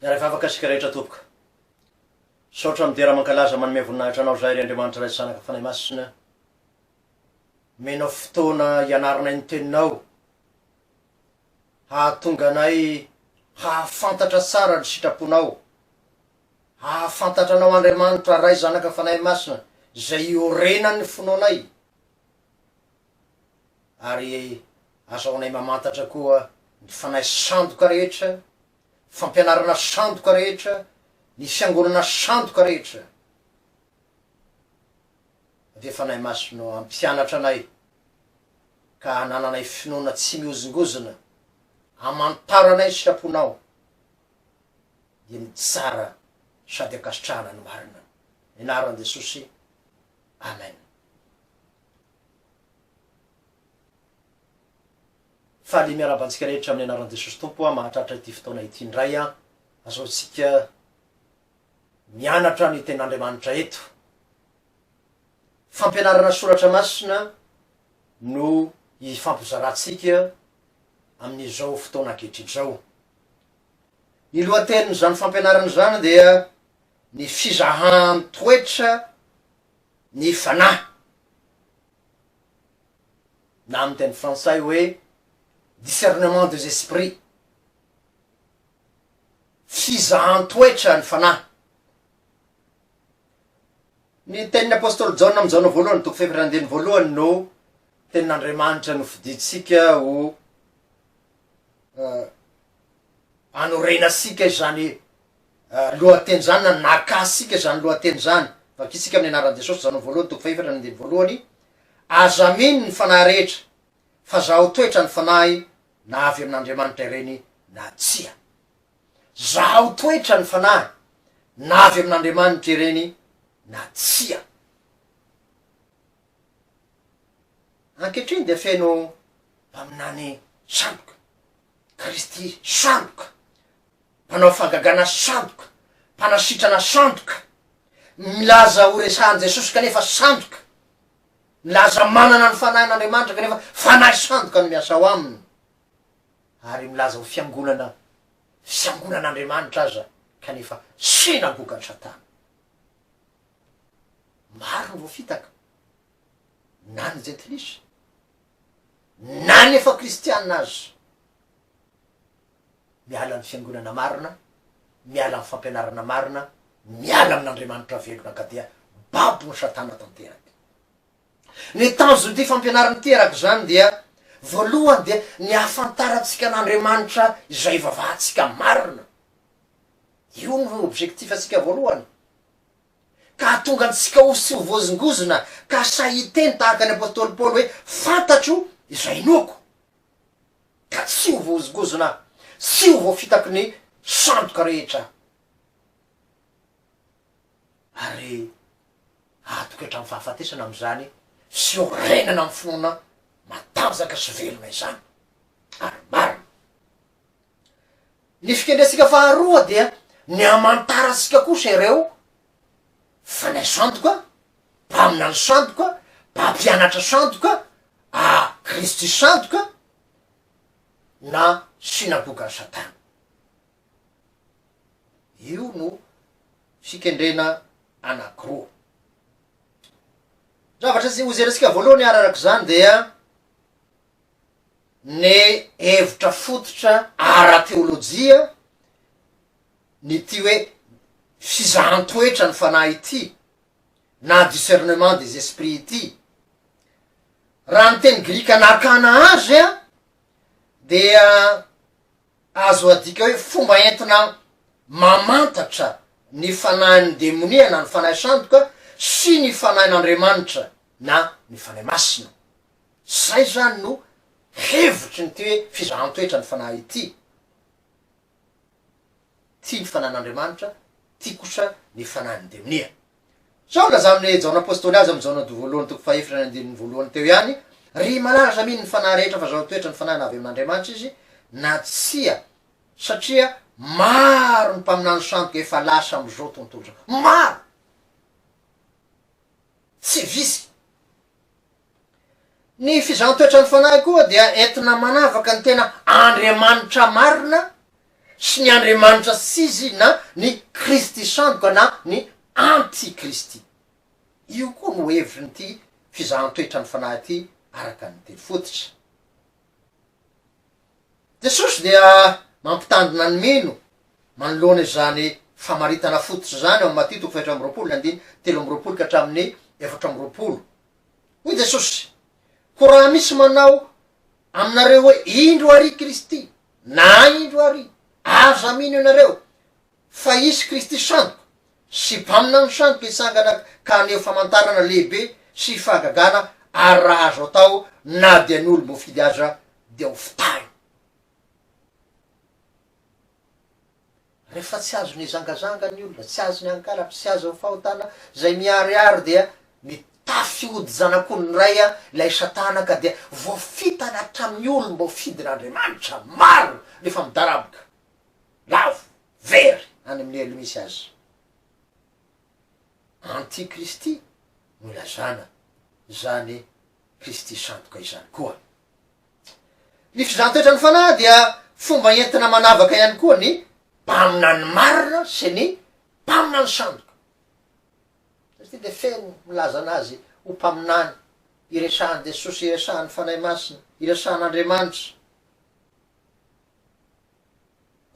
Miara-hivavaka isika rehetra tompoko. Misaotra midera mankalaza manome voninahitra anao zahay ry Andriamanitra Ray Zanaka Fanahy Masina. Omenao fotoana hianaranay ny teninao. Hahatonga anay hahafantatra tsara ny sitraponao. Hahafantatra anao Andriamanitra Ray Zanaka Fanahy Masina izay iorenan'ny finoanay. Ary azahoanay mamantatra koa ny fanahy sandoka rehetra, fampianarana sandoka rehetra, ny fiangonana sandoka rehetra. Dia Fanahy Masina no hampianatra anay ka hanananay finoana tsy mihozongozona, hamantaranay ny sitraponao, dia ny tsara sady ankasitrahana ny marina. Ny anaran'i Jesosy, Amen. Faly miarahaba antsika rehetra amin'ny anaran'i Jesosy Tompo aho mahatratra ity fotoana ity indray aho. Azahoantsika mianatra ny tenin'Andriamanitra eto. Fampianarana soratra masina no hifampizarantsika amin'izao fotoana ankehitriny izao. Ny lohatenin'izany fampianarana izany dia ny fizahan-toetra ny fanahy. Na amin'ny teny frantsay hoe discernement des esprits. Fizahan-toetra ny fanahy. Ny tenin'ny apostoly Jaona amin'ny Jaona voalohany toko fahefatra andininy voalohany no tenin'Andriamanitra nofidintsika ho anorenantsika izany lohateny izany na nakasika izany lohateny izany. Vakitsika amin'ny anaran'i Jesosy Jaona voalohany toko fahefatra ny andininy voalohany, Aza mino ny fanahy rehetra, fa zaho toetra ny fanahy na avy amin'Andriamanitra ireny na tsia. Zaho toetra ny fanahy na avy amin'Andriamanitra ireny na tsia. Ankehitriny dia feno mpaminany sandoka, Kristy sandoka, mpanao fahagagana sandoka, mpanasitrana sandoka, milaza ho resahan'i Jesosy kanefa sandoka, milaza manana ny fanahin'Andriamanitra kanefa fanahy sandoka no miasa ao aminy, ary milaza ho fiangonana fiangonan'Andriamanitra aza kanefa synagogan'i Satana. Maro ny voafitaka, na ny jentilisa, na ny efa kristiana aza. Miala amin'ny fiangonana marina, miala amin'ny fampianarana marina, miala amin'Andriamanitra velona ka dia babon'i Satana tanteraka. Ny tanjon'ity fampianarana ity araka izany dia voalohany dia ny hahafantarantsika an'Andriamanitra izay ivavahantsika marina. Io no objectif antsika voalohany. Ka hahatonga antsika ho tsy ho voazongozona ka sahy hiteny tahaka ny apostoly Paoly hoe fantatro izay inoako. Ka tsy ho voahozongozona aho, tsy ho voafitaky ny sandoka rehetra aho. Ary hahatoky hatramin'ny fahafatesana amin'izany fiorenana amin'ny finoana matanjaka sy velona izany. Ary marina. Ny fikendrentsika faharoa dia ny hamantarantsika kosa ireo fanahy sandoka, mpaminany sandoka, mpampianatra sandoka, a Kristy sandoka, na synagogan'i Satana. Io no fikendrena anankiroa. Zavatra tsy hojerentsika voalohany ary araka izany dia ny hevitra fototra ara-teolojia ny ity hoe fizahan-toetra ny fanahy ity na discernement des esprits ity. Raha ny teny grika nakana azy a dia azo adika hoe fomba entina mamantatra. ny fanahin'ny demonia na ny fanahy sandoka sy ny fanahin'Andriamanitra na ny Fanahy Masina. Izay izany no hevitry ny ity hoe fizahan-toetra ny fanahy ity. Tia ny fanahin'Andriamanitra, tia kosa ny fanahin'ny demonia. Izao no lazain'i Jaona Apostoly azy amin'ny Jaona voalohany toko fahefatra ny andininy voalohany teo ihany, Ry malala aza mino ny fanahy rehetra fa zao toetra ny fanahy na avy amin'Andriamanitra izy na tsia, satria maro ny mpaminany sandoka efa lasa amin'izao tontolo izao. Maro! Tsy vitsy. Ny fizahan-toetran'ny fanahy koa dia entina manavaka ny tena Andriamanitra marina sy ny andriamanitra tsy izy na ny Kristy sandoka na ny antikristy. Io koa no hevitrin'ity fizahan-toetran'ny fanahy ity araka ny teny fototra. Jesosy dia mampitandrina ny mino manoloana izany famaritana fototra izany ao amin'ny Matio toko fahefatra amby roapolo ny andininy 23 ka hatramin'ny 24. Hoy Jesosy, Koa raha misy manao aminareo hoe, Indro àry Kristy, na indro àry, aza mino ianareo, fa hisy Kristy sandoka sy mpaminany sandoka hitsangana ka haneho famantarana lehibe sy fahagagana, ary raha azo atao, na dia ny olom-boafidy aza dia ho fitahiny. Rehefa tsy azony hizangazanga ny olona, tsy azony ankalatra, tsy azony fahotana izay miharihary dia mitafy hodi-janak'olona iray ilay satana ka dia voafitana hatramin'ny olom-boafidin'Andriamanitra maro rehefa midaraboka, lavo, very any amin'ny helo misy azy. Antikristy no ilazana izany Kristy sandoka izany koa. Ny fizahan-toetran'ny fanahy dia fomba entina manavaka ihany koa ny mpaminany marina sy ny mpaminany sandoka. Satria dia feno milaza anazy ho mpaminany, iresahan'i Jesosy, iresahan'ny Fanahy Masina, iresahan'Andriamanitra.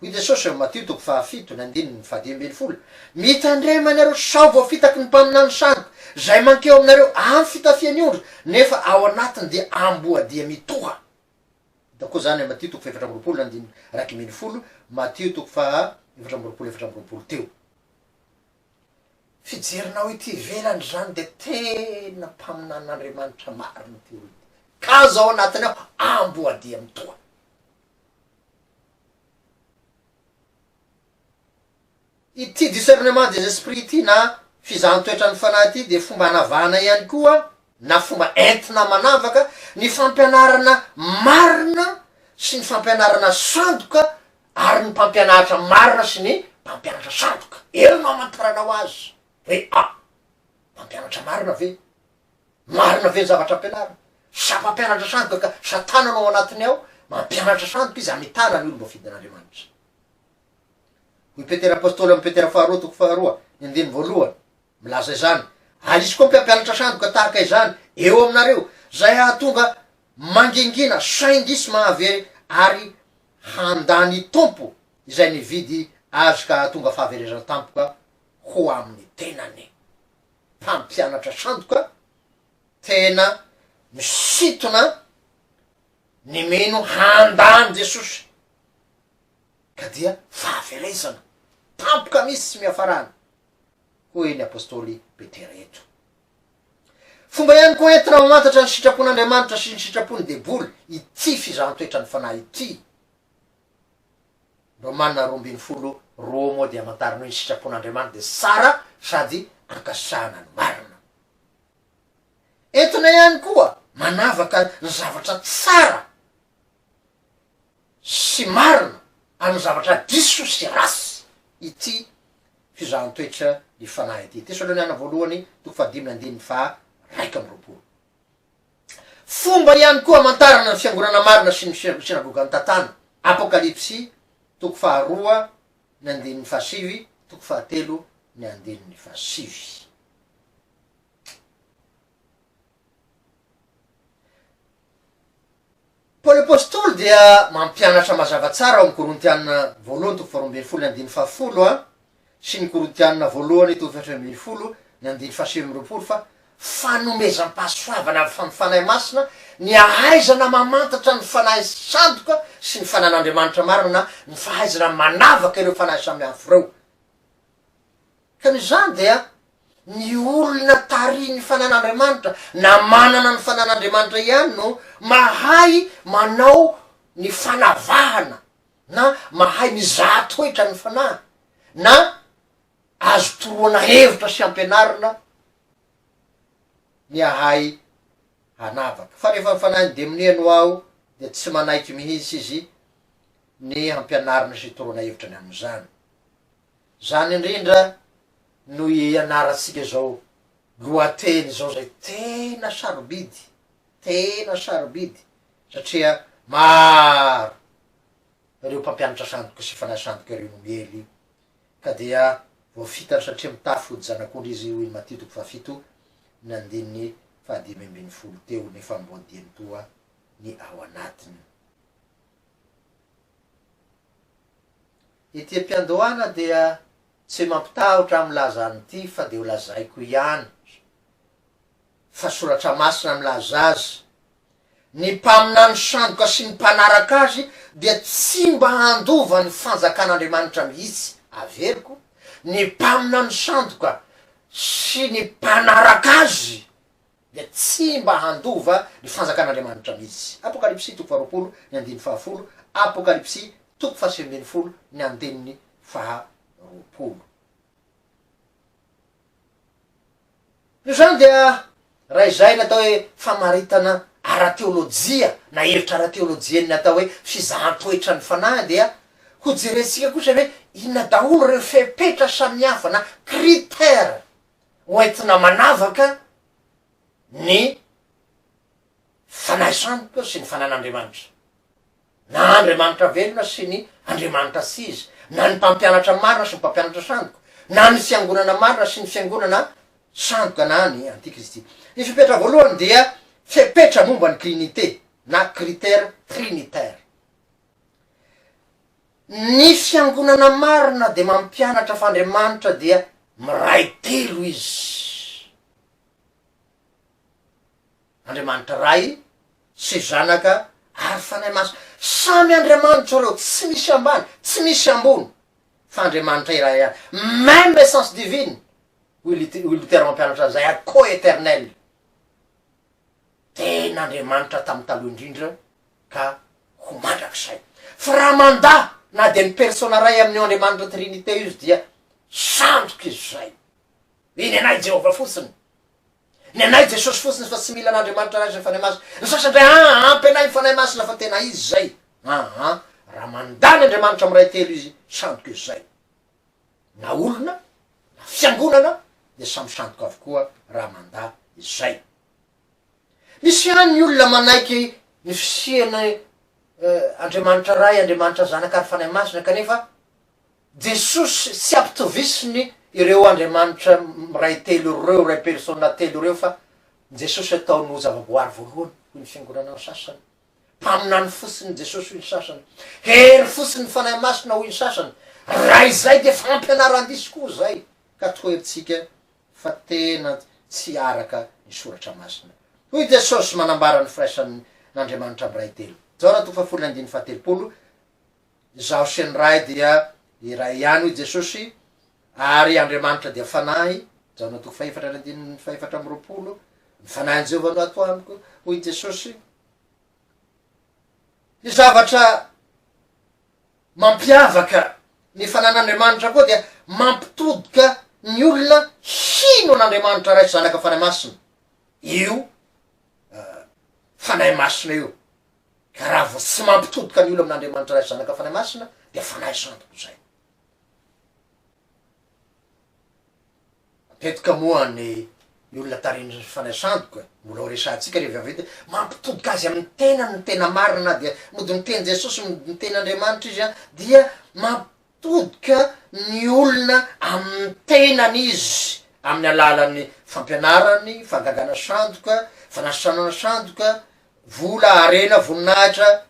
Hoy Jesosy ao Matio toko fahafito ny andininy fahadimy ambin'ny folo, Mitandrema ianareo sao voafitaky ny mpaminany sandoka, izay mankeo aminareo amin'ny fitafian'ny ondry, nefa ao anatiny dia amboadia mitoha. Hita koa izany ao Matio toko faha-24 andininy 11, Matio toko faha-24 24 teo. Fijerinao ety ivelany izany dia tena mpaminanin'Andriamanitra marina ity olona ity. K'aza ao anatiny ao amboadia mitoha. Ity discernement des esprits ity na fizahan-toetran'ny fanahy ity dia fomba hanavahana ihany koa na fomba entina manavaka ny fampianarana marina sy ny fampianarana sandoka ary ny mpampianatra marina sy ny mpampianatra sandoka. Eo no hamantaranao azy hoe ah, mpampianatra marina ve? Marina ve ny zavatra ampianariny? Sa mpampianatra sandoka ka satana no ao anatiny ao, mampianatra sandoka izy hamitana ny olom-boafidin'Andriamanitra. Hoy Petera Apostoly amin'ny Petera faharoa toko faharoa, ny andininy voalohany, milaza izany, Ary hisy koa mpampianatra sandoka tahaka izany eo aminareo, izay hahatonga mangingina saingy hisy mahavery ary handà ny Tompo izay nividy azy ka hahatonga fahaverezana tampoka ho amin'ny tenany. Mpampianatra sandoka tena misintona ny mino handà an'i Jesosy ka dia fahaverezana tampoka misy tsy miafarana, hoy ny apostoly Petera eto. Fomba ihany koa entina mamantatra ny sitrapon'Andriamanitra sy ny sitrapon'ny devoly ity fizahan-toetran'ny fanahy ity. Romana 12 roa moa dia amantarina hoe ny sitrapon'Andriamanitra dia tsara sady ankasitrahana ny marina. Entina ihany koa manavaka ny zavatra tsara sy marina amin'ny zavatra diso sy ratsy ity fizahan-toetra ny fanahy ity. Tesaloniana voalohany toko fahadimy andininy faha 21. Fomba ihany koa hamantarana ny fiangonana marina sy ny synagogan'i Tatana, Apokalypsy toko faharoa ny andininy fahasivy, toko fahatelo ny andininy fahasivy. Paoly Apostoly dia mampianatra mazava tsara ao amin'ny Korintiana voalohany toko faharoa ambin'ny folo ny andininy fahafolo a sy ny Korintiana voalohany toko fahaefatra ambin'ny folo ny andininy fahasivy amby roapolo fa fanomezam-pahasoavana avy amin'ny Fanahy Masina ny hahaizana mamantatra ny fanahy sandoka sy ny fanan'Andriamanitra marina na ny fahaizana manavaka ireo fanahy samihafa ireo. Ka noho izany dia ny olona tarihin'ny fanan'Andriamanitra na manana ny fanan'Andriamanitra ihany no mahay manao ny fanavahana na mahay mizaha toetra ny fanahy na azo toroana hevitra sy ampianarina ny hahay hanavaka. Fa rehefa ny fanahin'ny demonia no ao dia tsy manaiky mihitsy izy ny hampianarina sy toroana hevitra ny amin'izany. Izany indrindra no ianarantsika izao lohateny izao izay tena sarobidy, tena sarobidy satria maro ireo mpampianatra sandoka sy fanahy sandoka ireo no miely ka dia voafitany satria mitafy hodi-janak'ondry izy hoy ny Matio toko fahafito ny andininy fahadimy ambin'ny folo teo nefa amboadiany toa ny ao anatiny. Ety am-piandohana dia tsy mampitahotra aho milaza an'ity fa dia ho lazaiko ihany fa soratra masina milaza azy, ny mpaminany sandoka sy ny mpanaraka azy dia tsy mba handova ny fanjakan'Andriamanitra mihitsy, averiko, ny mpaminany sandoka sy ny mpanaraka azy dia tsy mba handova ny fanjakan'Andriamanitra mihitsy. Apokalypsy toko faharoapolo ny andininy fahafolo, Apokalypsy toko fahasivy ambin'ny folo ny andininy faharoapolo. Noho izany dia raha izay ny atao hoe famaritana ara-teolojia na hevitra ara-teolojian'ny atao hoe fizahan-toetra ny fanahy dia hojerentsika kosa hoe inona daholo ireo fepetra samihafa na critères hoentina manavaka ny Fanahy Santo sy ny Fanahin'Andriamanitra, na Andriamanitra velona sy ny Andriamanitra tsy izy, na ny mpampianatra marina sy ny mpampianatra sandoka, na ny fiangonana marina sy ny fiangonana sandoka na ny antikristy. Ny fepetra voalohany dia fepetra momba ny Trinite na critère trinitaire. Ny fiangonana marina dia mampianatra fa Andriamanitra dia miray telo Izy. Andriamanitra Ray sy Zanaka ary Fanahy Masina. Samy Andriamanitra ireo, tsy misy ambany, tsy misy ambony, fa Andriamanitra iray ihany. Même essence divine, hoy Luther mampianatra an'izay, ary co-éternel. Tena Andriamanitra tamin'ny taloha indrindra ka ho mandrakizay. Fa raha mandà na dia ny persona iray amin'io Andriamanitra Trinite io izy dia sandoka izy izay. Hoe ny anay Jehovah fotsiny. Ny anay Jesosy fotsiny fa tsy mila an'Andriamanitra Ray sy ny Fanahy Masina. Ny sasany indray aa ampy anay ny Fanahy Masina fa tena izy izay. Aa raha mandà ny Andriamanitra miray telo izy sandoka izy izay. Na olona na fiangonana dia samy sandoka avokoa raha mandà izay. Misy ihany ny olona manaiky ny fisian'ny Andriamanitra Ray, Andriamanitra Zanaka ary Fanahy Masina kanefa Jesosy tsy ampitovisiny ireo Andriamanitra miray telo ireo, iray persona telo ireo fa Jesosy ataony ho zavaboary voalohany hoy ny fiangonana ny sasany. Mpaminany fotsiny Jesosy hoy ny sasany. Hery fotsiny ny Fanahy Masina hoy ny sasany. Raha izay dia fampianaran-diso koa izay ka toherintsika fa tena tsy araka ny Soratra Masina. Hoy Jesosy manambara ny firaisan' Andriamanitra miray telo. Jaona toko fahafolo ny andininy fahatelopolo, Izaho sy ny Ray dia iray ihany, hoy Jesosy, ary Andriamanitra dia Fanahy, Jaona toko fahefatra ny andininy fahefatra amby roapolo, Ny Fanahin'i Jehovah no ato amiko, hoy Jesosy. Ny zavatra Mampiavaka ny fanan'Andriamanitra koa dia mampitodika ny olona hino an'Andriamanitra Ray sy Zanaka Fanahy Masina io Fanahy Masina io. Ka raha vao tsy mampitodika ny olona amin'Andriamanitra Ray sy Zanaka Fanahy Masina dia fanahy sandoka izay. Matetika moa ny ny olona tarihin'ny fanahy sandoka, mbola ho resahantsika rehefa avy eo, dia mampitodika azy amin'ny tenany ny tena marina na dia mody miteny Jesosy, mody miteny Andriamanitra izy an, dia mampitodika ny olona amin'ny tenany izy amin'ny alalan'ny fampianarany, fahagagana sandoka, fanasitranana sandoka, vola, harena, voninahitra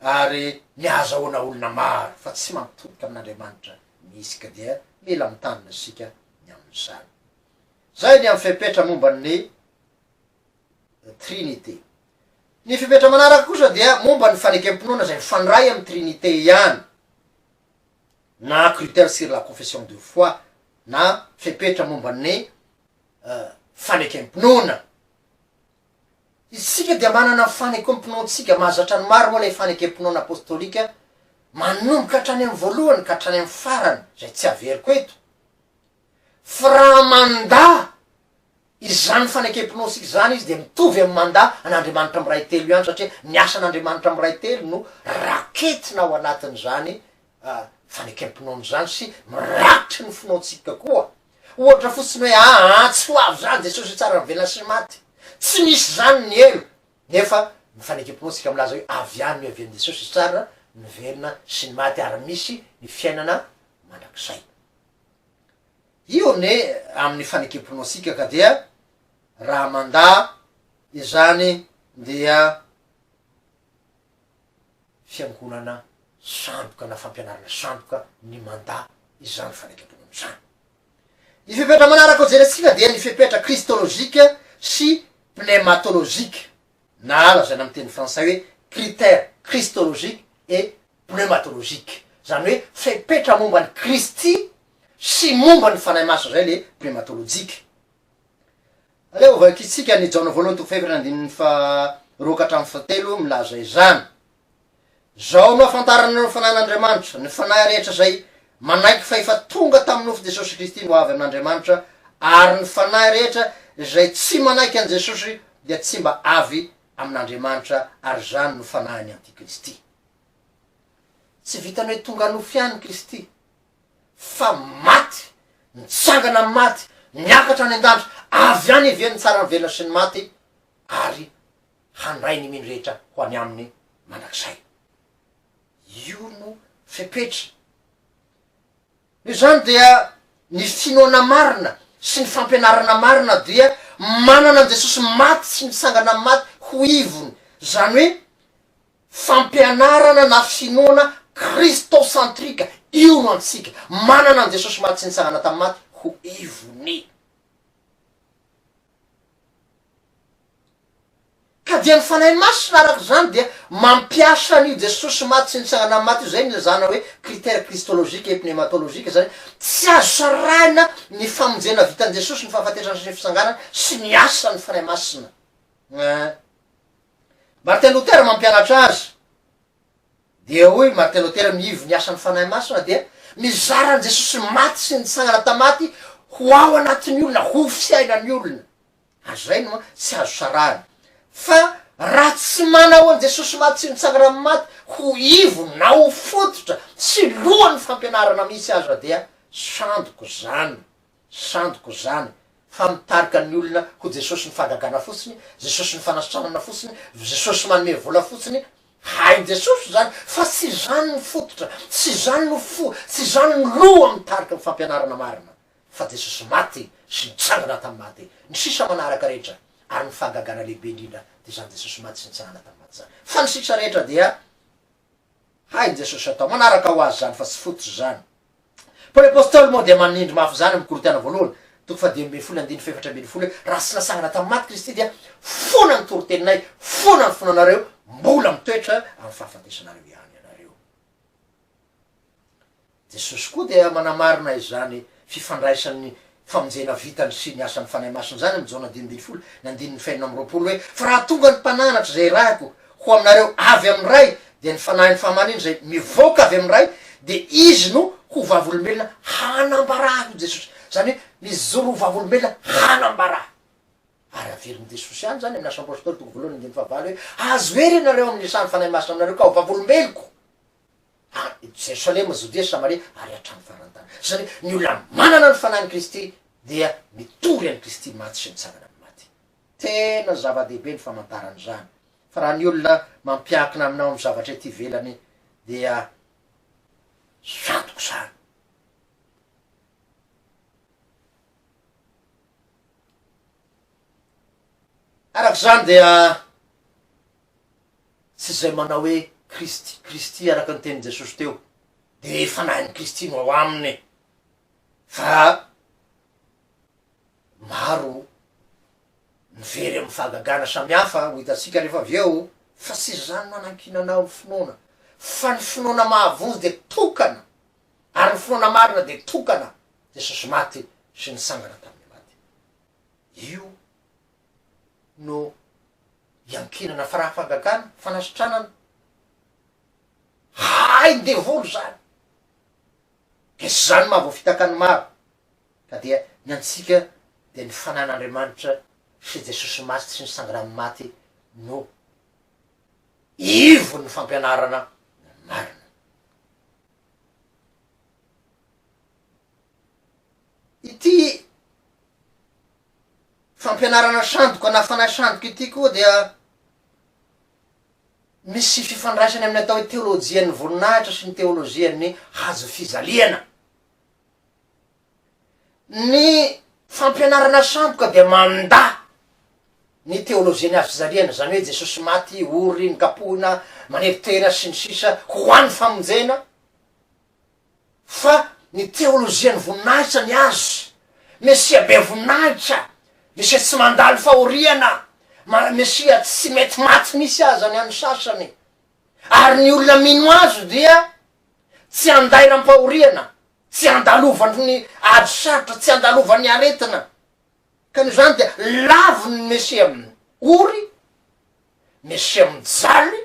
ary ny ahazahoana olona maro fa tsy mampitodika amin'Andriamanitra mihitsy ka dia mila mitandrina isika ny amin'izany. Zay ny amin'ny fepetra momba ny Trinite. Ny fepetra manaraka kosa dia momba ny fanekem-pinoana izay mifandray amin'ny Trinite ihany na critère sur la confession de foi. na fepetra momba ny fanekem-pinoana. Isika dia manana ny fanekem-pinoantsika, mahazatra ny maro moa ilay fanekem-pinoana apostolika manomboka hatrany amin'ny voalohany ka hatrany amin'ny farany, izay tsy averiko eto. Fa raha mandà izany fanekem-pinoantsika izany izy dia mitovy amin'ny mandà an'Andriamanitra miray telo ihany satria ny asan'Andriamanitra miray telo no raketina ao anatin'izany fanekem-pinoana izany sy mirakitry ny finoantsika koa. Ohatra fotsiny hoe aa tsy ho avy izany Jesosy hitsara ny velona sy ny maty. Tsy misy izany ny helo. Nefa ny fanekem-pinoantsika milaza hoe avy any no hiavian'i Jesosy hitsara ny velona sy ny maty ary misy ny fiainana mandrakizay. Io anie amin'ny fanekem-pinoantsika ka dia raha mandà izany dia fiangonana sandoka na fampianarana sandoka ny mandà izany fanekem-pinoana izany. Ny fepetra manaraka ho jerentsika dia ny fepetra kristolojika sy pneumatolojika na lazaina amin'ny teny frantsay hoe critère christologique et pneumatologique, izany hoe fepetra momba an'i Kristy sy momba ny Fanahy Masina, izay le pneumatolojika. Aleo hovakintsika ny Jaona voalohany toko fahefatra andininy faharoa ka hatramin'ny fahatelo milaza izany. Izao no ahafantaranareo ny Fanahin'Andriamanitra, ny fanahy rehetra izay manaiky fa efa tonga tamin'ny nofo Jesosy Kristy no avy amin'Andriamanitra, ary ny fanahy rehetra izay tsy manaiky an'i Jesosy dia tsy mba avy amin'Andriamanitra, ary izany no fanahin'ny antikristy. Tsy vitan'ny hoe tonga nofo ihany Kristy, fa maty, nitsangana amin'ny maty, niakatra any an-danitra, avy any ivelan'ny tsara ny velona sy ny maty, ary handray ny mino rehetra ho any aminy mandrakizay. Io no fepetra. Noho izany dia ny finoana marina sy ny fampianarana marina dia manana an'i Jesosy maty sy nitsangana amin'ny maty ho ivony, izany hoe fampianarana na finoana kristosantrika, io no antsika, manana an'i Jesosy maty sy nitsangana tamin'ny maty ho ivony. Ka dia ny Fanahy Masina araka izany dia mampiasa an'io Jesosy maty sy nitsangana amin'ny maty io, izay no ilazana hoe critère christologique et pneumatologique, izany hoe tsy azo sarahina ny famonjena vitan'i Jesosy, ny fahafatesany sy ny fitsanganany sy ny asan'ny Fanahy Masina. Ein. Martin Luther mampianatra azy, dia hoy Martin Luther mihivo ny asan'ny Fanahy Masina dia mizara an'i Jesosy maty sy nitsangana tamaty ho ao anatin'ny olona, ho fiainan'ny olona. Ary zay no tsy azo sarahina. Fa raha tsy manao an'i Jesosy maty sy nitsangana amin'ny maty ho ivo na ho fototra sy lohan'ny fampianarana mihitsy aza dia sandoko zany, sandoko zany fa mitarika ny olona ho Jesosy ny fahagagana fotsiny, Jesosy ny fanasitranana fotsiny, Jesosy manome vola fotsiny, hain'i Jesosy zany fa tsy zany ny fototra, tsy zany no fo, tsy zany ny loha mitarika ny fampianarana marina. fa Jesosy maty sy nitsangana tamin'ny maty, ny sisa manaraka rehetra, ary ny fahagagana lehibe indrindra dia izany Jesosy maty sy nitsangana tamin'ny maty izany, fa ny sisa rehetra dia hain'i Jesosy atao, manaraka ho azy izany fa tsy fototra izany. Paoly Apostoly moa dia manindry mafy izany amin'ny Korintiana voalohany, toko fahadimy ambin'ny folo andininy fahefatra ambin'ny folo hoe, raha tsy natsangana tamin'ny maty Kristy dia foana ny toriteninay, foana ny finoanareo, mbola mitoetra amin'ny fahafatesanareo ihany ianareo. Jesosy koa dia manamarina izany fifandraisan'ny famonjena vitany sy ny asan'ny Fanahy Masina izany amin'ny Jaona 15, ny andininy fahenina amby roapolo hoe, Fa raha tonga ny Mpananatra izay irahiko ho aminareo avy amin'ny Ray, dia ny Fanahin'ny fahamarinana izay mivoaka avy amin'ny Ray, dia Izy no ho vavolombelona hanambara Ahy, hoy Jesosy. Izany hoe mijoro ho vavolombelona hanambara Ahy. Ary averin'i Jesosy ihany izany amin'ny Asa Apôstôly toko voalohany andininy fahavalo hoe, Azo hery ianareo amin'ny isan'ny Fanahy Masina aminareo ka ho vavolombeloko. Ary Jerosalema, Jodia, Samaria, ary hatramin'ny faran'ny tany. Izany hoe ny olona manana ny Fanahin'i Kristy dia mitory an'i Kristy maty sy mitsangana amin'ny maty. Tena zava-dehibe ny famantarana izany. Fa raha ny olona mampiankina aminao amin'ny zavatra ety ivelany dia sandoka izany. Araka izany dia Tsy izay manao hoe Kristy, Kristy araka ny tenin'i Jesosy teo, dia Fanahin'i Kristy no ao aminy, fa maro ny very amin'ny fahagagana samihafa ho hitantsika rehefa avy eo, fa tsy izany no anankinanao ny finoana, fa ny finoana mahavonjy dia tokana, ary ny finoana marina dia tokana. Jesosy maty sy nitsangana tamin'ny maty. Io no iankinana fa raha fahagagana, fanasitranana, hain-devoly zany. Dia zany mahavoafitaka ny maro. Ka dia ny antsika dia ny fanan'Andriamanitra sy Jesosy maty sy nitsangana amin'ny maty no ivon'ny fampianarana marina. Ity fampianarana sandoka na fanahy sandoka ity koa dia misy fifandraisany amin'ny atao hoe teolojian'ny voninahitra sy ny teolojian'ny hazo fijaliana. Ny fampianarana sandoka dia mandà ny teolojian'ny hazo fijaliana, izany hoe Jesosy maty, ory, nikapohina, manery tena sy ny sisa ho an'ny famonjena. Fa ny teolojian'ny voninahitra ny azy, Mesia be voninahitra, Mesia tsy mandalo fahoriana, Mesia tsy mety maty misy aza ny an'ny sasany, ary ny olona mino azy dia tsy andairam-pahoriana, tsy andalovan'ny ady sarotra, tsy andalovan'ny aretina. Ka noho izany dia laviny ny Mesia ory, Mesia mijaly,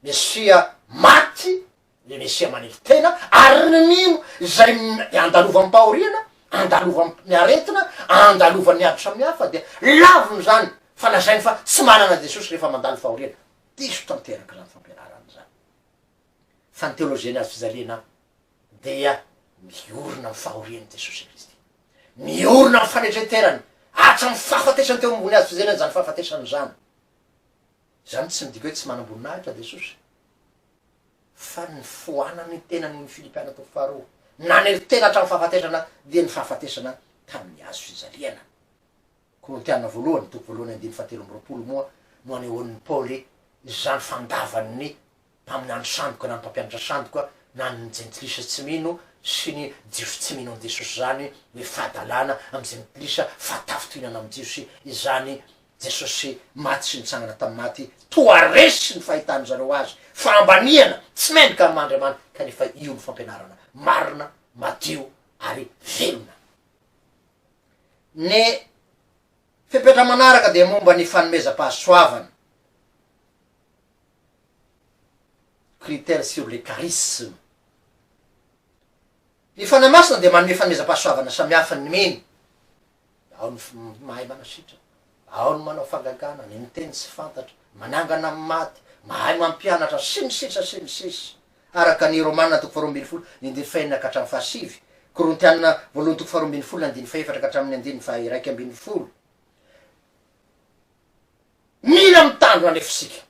Mesia maty, Ny Mesia manetry tena ary ny mino izay andalovam-pahoriana, andalovan'ny aretina, andalovan'ny ady samihafa dia laviny izany fa lazainy fa tsy manana Jesosy rehefa mandalo fahoriana. Diso tanteraka izany fampianarana izany. Fa ny teolojian'ny hazo fijaliana dia miorina amin'ny fahorian'i Jesosy Kristy. Miorina amin'ny fanetren-tenany hatramin'ny fahafatesany teo ambony hazo fijaliana izany fahafatesana izany. Izany tsy midika hoe tsy manam-boninahitra Jesosy. Fa nifoanany ny tenany hoy ny Filipiana toko faharoa, nanery tena hatramin'ny fahafatesana, dia ny fahafatesana tamin'ny hazo fijaliana. Korintiana voalohany, toko voalohany andininy fahatelo amby roapolo moa no anehoan'i Paoly izany fandavan'ny mpaminany sandoka na ny mpampianatra sandoka na ny jentilisa tsy mino sy ny Jiosy tsy mino an'i Jesosy izany hoe fahadalana amin'ny jentilisa, fahatafintohinana amin'ny Jiosy izany Jesosy maty sy nitsangana tamin'ny maty, toa resy ny fahitan'ny zareo azy, fahambaniana, tsy mendrika amin'ny maha Andriamanitra, kanefa io no fampianarana marina, madio ary velona. Ny fepetra manaraka dia momba ny fanomezam-pahasoavana, critères sur les charismes. Ny Fanahy Masina dia manome fanomezam-pahasoavana samihafa ny mino. Ao ny mahay manasitrana, ao ny manao fahagagana, ny miteny tsy fantatra, manangana amin'ny maty, mahay mampianatra, sy ny sisa sy ny sisa. Araka ny Romana toko faharoa ambinifolo, ny andininy fahenina ka hatramin'ny fahasivy, Korintiana voalohany toko faharoa ambinifolo, ny andininy fahefatra ka hatramin'ny andininy faha-iraika ambinifolo. Mila mitandrina anefa isika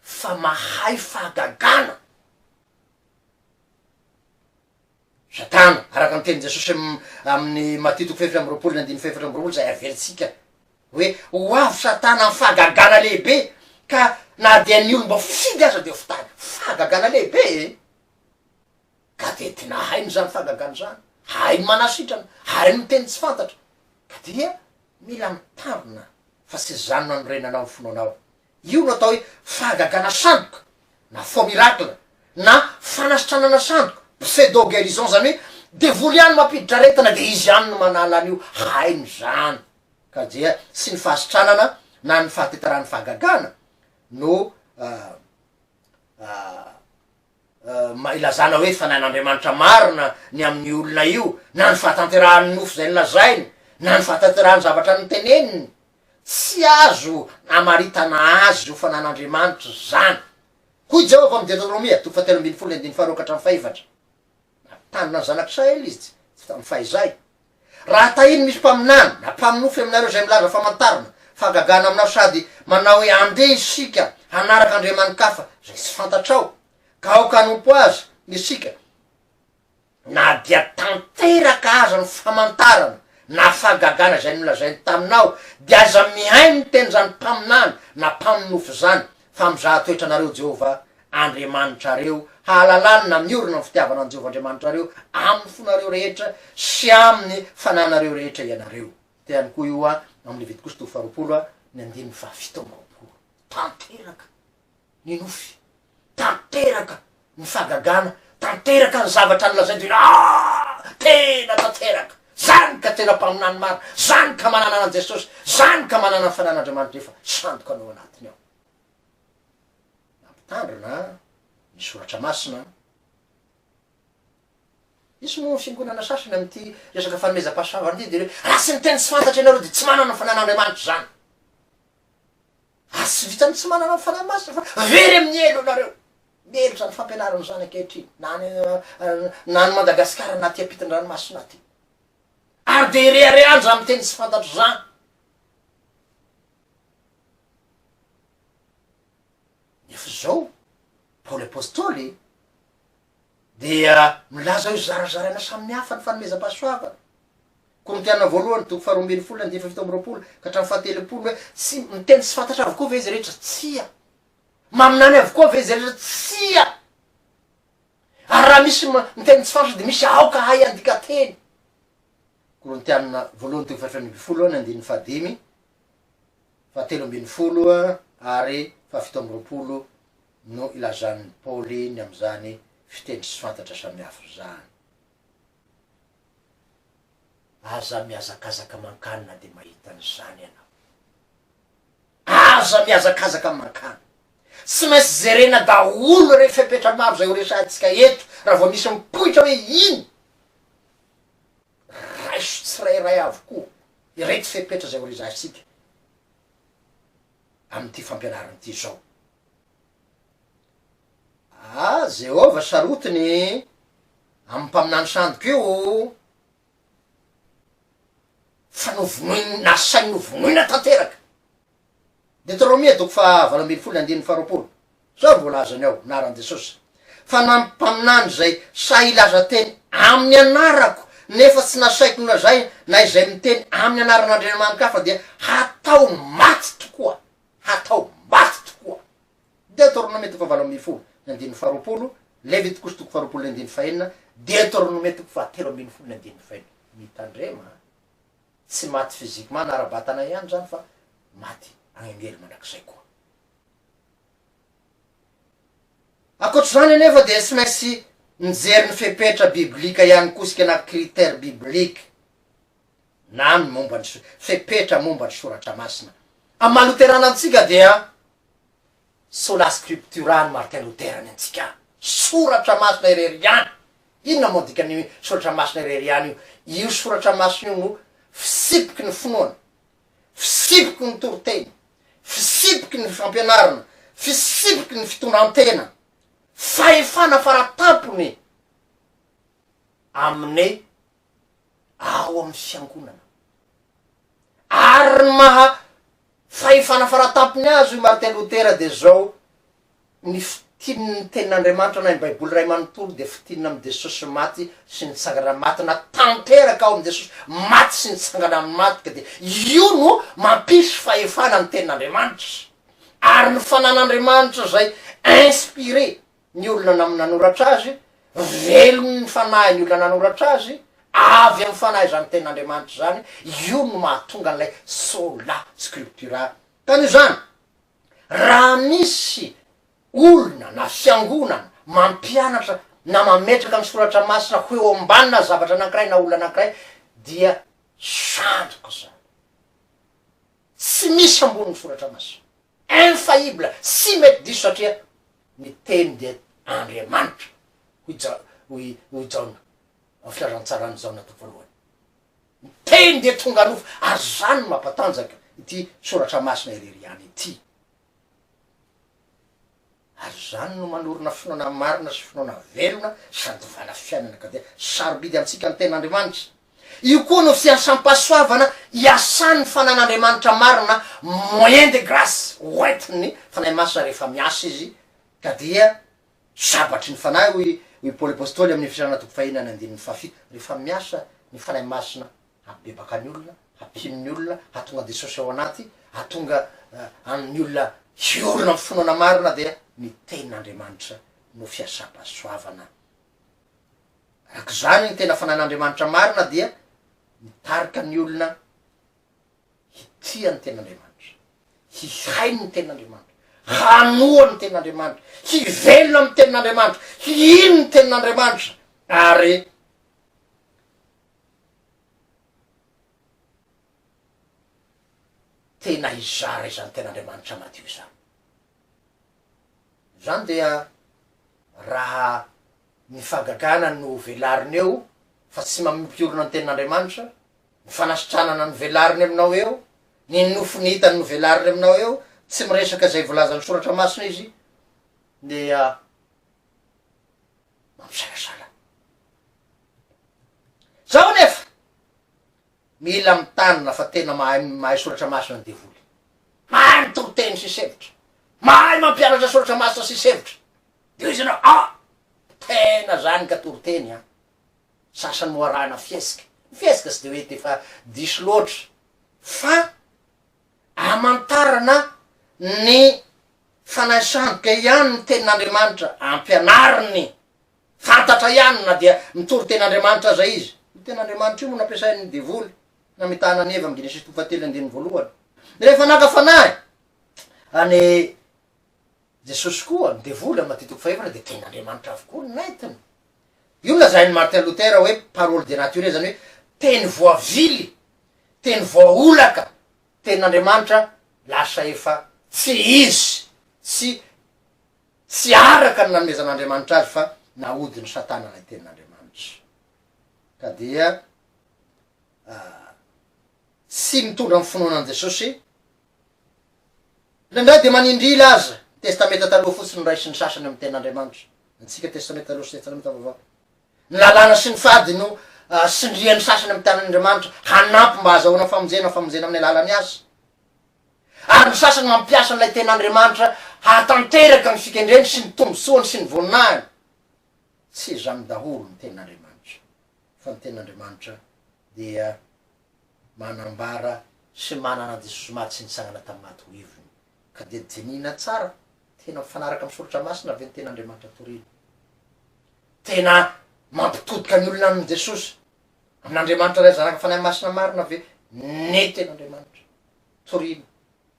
fa mahay fahagagana. Satana, araka ny tenin'i Jesosy amin'ny Matio toko fahefatra amby roapolo ny andininy fahefatra amby roapolo izay averintsika hoe ho avy Satana amin'ny fahagagana lehibe ka na dia ny olom-boafidy aza dia ho fitahiny. Fahagagana lehibe e! Ka dia tena hainy izany fahagagana izany, hainy manasitrana, hainy miteny tsy fantatra. Ka dia mila mitandrina fa tsy izany no anorenanao ny finoanao. Io no atao hoe fahagagana sandoka na faux miracle na fanasitranana sandoka, pseudo guérison, zany hoe devoly ihany mampiditra aretina de izy ihany no manala an'io, hainy zany ka dia tsy ny fahasitranana na ny fahatetaran'ny fahagagana no ilazana hoe fanahin'Andriamanitra marina ny amin'ny olona io, na ny fahatanterahan'ny nofy izay nolazainy, na ny fahatanterahan'ny zavatra noteneniny. Tsy azo amaritana azy ho fanan'Andriamanitra izany. Hoy Jehovah amin'ny Deoteronomia, toko fahatelo ambin'ny folo, andininy faharoa ka hatramin'ny fahefatra, Nampitandrina ny zanak'Israely izy tsy tamin'ny fahizay. Raha tahiny misy mpaminany na mpaminofy aminareo izay milaza famantarana, fahagagana aminao sady manao hoe andeha isika hanaraka andriamani-kafa izay tsy fantatrao, ka aoka hanompo azy isika, na dia tanteraka aza ny famantarana na fahagagana izay nolazainy taminao, dia aza mihaino ny tenin'izany mpaminany na mpaminofy izany, fa mizaha toetra anareo Jehovah Andriamanitrareo, hahalalany na miorina ny fitiavana an'i Jehovah Andriamanitrareo amin'ny fonareo rehetra sy amin'ny fananareo rehetra ianareo. Hita ihany koa io amin'ny Levitikosy toko faharoapolo ny andininy fahafito amby roapolo. Tanteraka ny nofy, tanteraka ny fahagagana, tanteraka ny zavatra nolazainy, dia ah! Tena tanteraka! Zany ka tena mpaminany marina, zany ka manana an'i Jesosy, zany ka manana ny Fanahin'Andriamanitra efa sandoka no ao anatiny ao. Mampitandrina ny soratra masina. Misy moa ny fiangonana sasany amin'ity resaka fanomezam-pahasoavana ity dia hoe raha tsy miteny tsy fantatra ianareo dia tsy manana ny Fanahin'Andriamanitra izany. Ary tsy vitan'ny tsy manana ny Fanahy Masina fa very amin'ny helo ianareo. Mihelo izany fampianarana izany ankehitriny, na any na any Madagasikara na aty ampitan-dranomasina aty. Ary dia ireharehana izany miteny tsy fantatro izany. Nefa izao, Paoly Apostoly dia milaza hoe zarazaraina samihafa ny fanomezam-pahasoavana. Korintiana voalohany toko faharoa ambin'ny folo andininy faha-27 ka hatramin'ny faha-30 hoe tsy miteny tsy fantatra avokoa ve izy rehetra? Tsia. Maminany avokoa ve izy rehetra? Tsia. Ary raha misy miteny tsy fantatra dia misy aoka hahay handika teny. Korintiana voalohany toko faha 14 ny andininy fahadimy, fahatelo ambin'ny folo ary faha-27 no ilazan'i Paoly ny amin'izany fiteny tsy fantatra samihafa izany. Aza mihazakazaka mankany na dia mahita an'izany ianao. Aza mihazakazaka mankany. Tsy maintsy jerena daholo ireo fepetra maro izay horesahantsika eto raha vao misy mipoitra hoe iny. Raiso tsirairay avokoa ireto fepetra izay horesahantsika amin'ity fampianarana ity izao. Ah, Jehovah sarotiny amin'ny mpaminany sandoka io fa novonoiny, nasainy novonoina tanteraka. Deteronomia toko faha 18 andininy faha 20. Zao no voalazany ao, anaran'i Jesosy. Fa na mpaminany izay sahy hilaza teny amin'ny anarako nefa tsy nasaiko nolazaina na izay miteny amin'ny anaran'Andriamani-kafa dia hatao maty tokoa. Hatao maty tokoa. Deoteronomia toko faha-18 ny andininy faha-20, Levitikosy toko faha-20 ny andininy fahenina, Deoteronomia toko faha-13 ny andininy fahenina. Mitandrema an! Tsy maty physiquement na ara-batana ihany izany fa maty any an-helo mandrakizay koa. Ankoatr'izany anefa dia tsy maintsy mijery ny fepetra biblika ihany koa isika na critère biblique na ny momba ny fepetra momba ny soratra masina. Amin'ny maha loterana antsika dia Sola scriptura an'i Martin Luther ny antsika. Soratra masina irery ihany. Inona moa dikan'io soratra masina irery ihany io? Io soratra masina io no fisipiky ny finoana, fisipiky ny toriteny, fisipiky ny fampianarana, fisipiky ny fitondran-tena, fahefana faratampony amin'ny ao amin'ny fiangonana. Ary ny maha fahefana faratampony azy hoy Martin Lotera dia zao, ny fitian'ny tenin'Andriamanitra na ny baiboly iray manontolo dia fitinina amin'i Jesosy maty sy nitsangana maty na tanteraka ao amin'i Jesosy maty sy nitsangana amin'ny maty ka dia io no mampisy fahefana ny tenin'Andriamanitra ary ny fanan'Andriamanitra izay inspiré ny olona nam nanoratra azy, velon' ny fanahy ny olona nanoratra azy, avy amin' ny fanahy izany tenin' Andriamanitra izany, io no mahatonga an'ilay sola scriptura. Ka noho izany, raha misy olona na fiangonana mampianatra na mametraka ny soratra masina ho eo ambanina zavatra anankiray na olona anankiray dia sandoka izany. Tsy misy ambonin'ny soratra masina. Infaillible, tsy mety diso satria ny teny dia Andriamanitra, hoy Ja, hoy, hoy Jaona, ao filazantsaran'i Jaona toko voalohany. Ny teny dia tonga nofo, ary izany no mampatanjaka ity soratra masina irery ihany ity. Ary izany no manorina finoana marina sy finoana velona sady vala fiainana ka dia sarobidy amintsika ny tenin'Andriamanitra. Io koa no fiasam-pahasoavana iasan'ny fanan'Andriamanitra marina, moyen de grace, hoentin'ny Fanahy Masina rehefa miasa izy ka dia sabatry ny Fanahy hoy hoy Paoly Apostoly amin'ny Efesiana toko fahenina ny andininy fahafito, rehefa miasa ny Fanahy Masina Hampibebaka ny olona, hampino ny olona, hahatonga an'i Jesosy ao anaty, hahatonga an'ny olona hiorina amin'ny finoana marina dia ny tenin'Andriamanitra no fiasam-pahasoavana. Araka izany ny tena fanan'Andriamanitra marina dia mitarika ny olona hitia ny tenin'Andriamanitra, hihaino ny tenin'Andriamanitra, hanoa ny tenin'Andriamanitra, hivelona amin'ny tenin'Andriamanitra, hino ny tenin'Andriamanitra ary. tena hizara izany Tenin'Andriamanitra madio izany. Izany dia raha ny fahagagana no velariny eo fa tsy mampiorina ny Tenin'Andriamanitra, ny fanasitranana no velariny aminao eo, ny nofy hitany no velariny aminao eo, tsy miresaka izay voalazan'ny Soratra Masina izy, dia mampisalasala. Zao anefa, mila mitanina fa tena mahay mahay soratra masina ny devoly. Mahay mitory teny sisy hevitra. Mahay mampianatra soratra masina sisy hevitra. De hoy izy anao, ah! Tena zany ka toriteny an! Sasany moa arahina fihetsika. Ny fihetsika tsy de hoe efa diso loatra fa amantarana ny fanahy sandoka ihany ny tenin'Andriamanitra ampianariny. Fantatra ihany na dia mitory tenin'Andriamanitra aza izy. Io tenin'Andriamanitra io no nampiasain'ny devoly namitahana an'i Eva amin'ny Genesisy toko fahatelo andininy voalohany. Rehefa naka fanahy an'i Jesosy koa ny devoly amin'ny Matio toko fahefatra dia tenin'Andriamanitra avokoa no nentiny. Io no lazain'i Martin Luther hoe parole dénaturée, izany hoe teny voavily, teny voaolaka, tenin'Andriamanitra lasa efa tsy izy, tsy tsy araka ny nanomezan'Andriamanitra azy fa nahodin'i Satana ilay tenin'Andriamanitra. Ka dia tsy mitondra ny finoana an'i Jesosy Indraindray dia manindrila aza, ny Testamenta Taloha fotsiny no raisin'ny sasany amin'ny Tenin'Andriamanitra. Antsika Testamenta Taloha sy Testamenta Vaovao. Ny lalàna sy ny fady no tsindrian'ny sasany amin'ny Tenin'Andriamanitra hanampy mba hahazahoana famonjena, famonjena amin'ny alalan'ny asa. Ary ny sasany mampiasa an'ilay Tenin'Andriamanitra hahatanteraka ny fikendreny sy ny tombontsoany sy ny voninahiny. Tsy izany daholo ny Tenin'Andriamanitra, fa ny Tenin'Andriamanitra dia manambara sy manana an'i Jesosy maty sy nitsangana tamin'ny maty ho ivony. Ka dia dinihina tsara, tena mifanaraka amin'ny Soratra Masina ve ny Tenin'Andriamanitra torina? Tena mampitodika ny olona amin'i Jesosy, amin'Andriamanitra Ray Zanaka Fanahy Masina marina ve ny Tenin'Andriamanitra torina?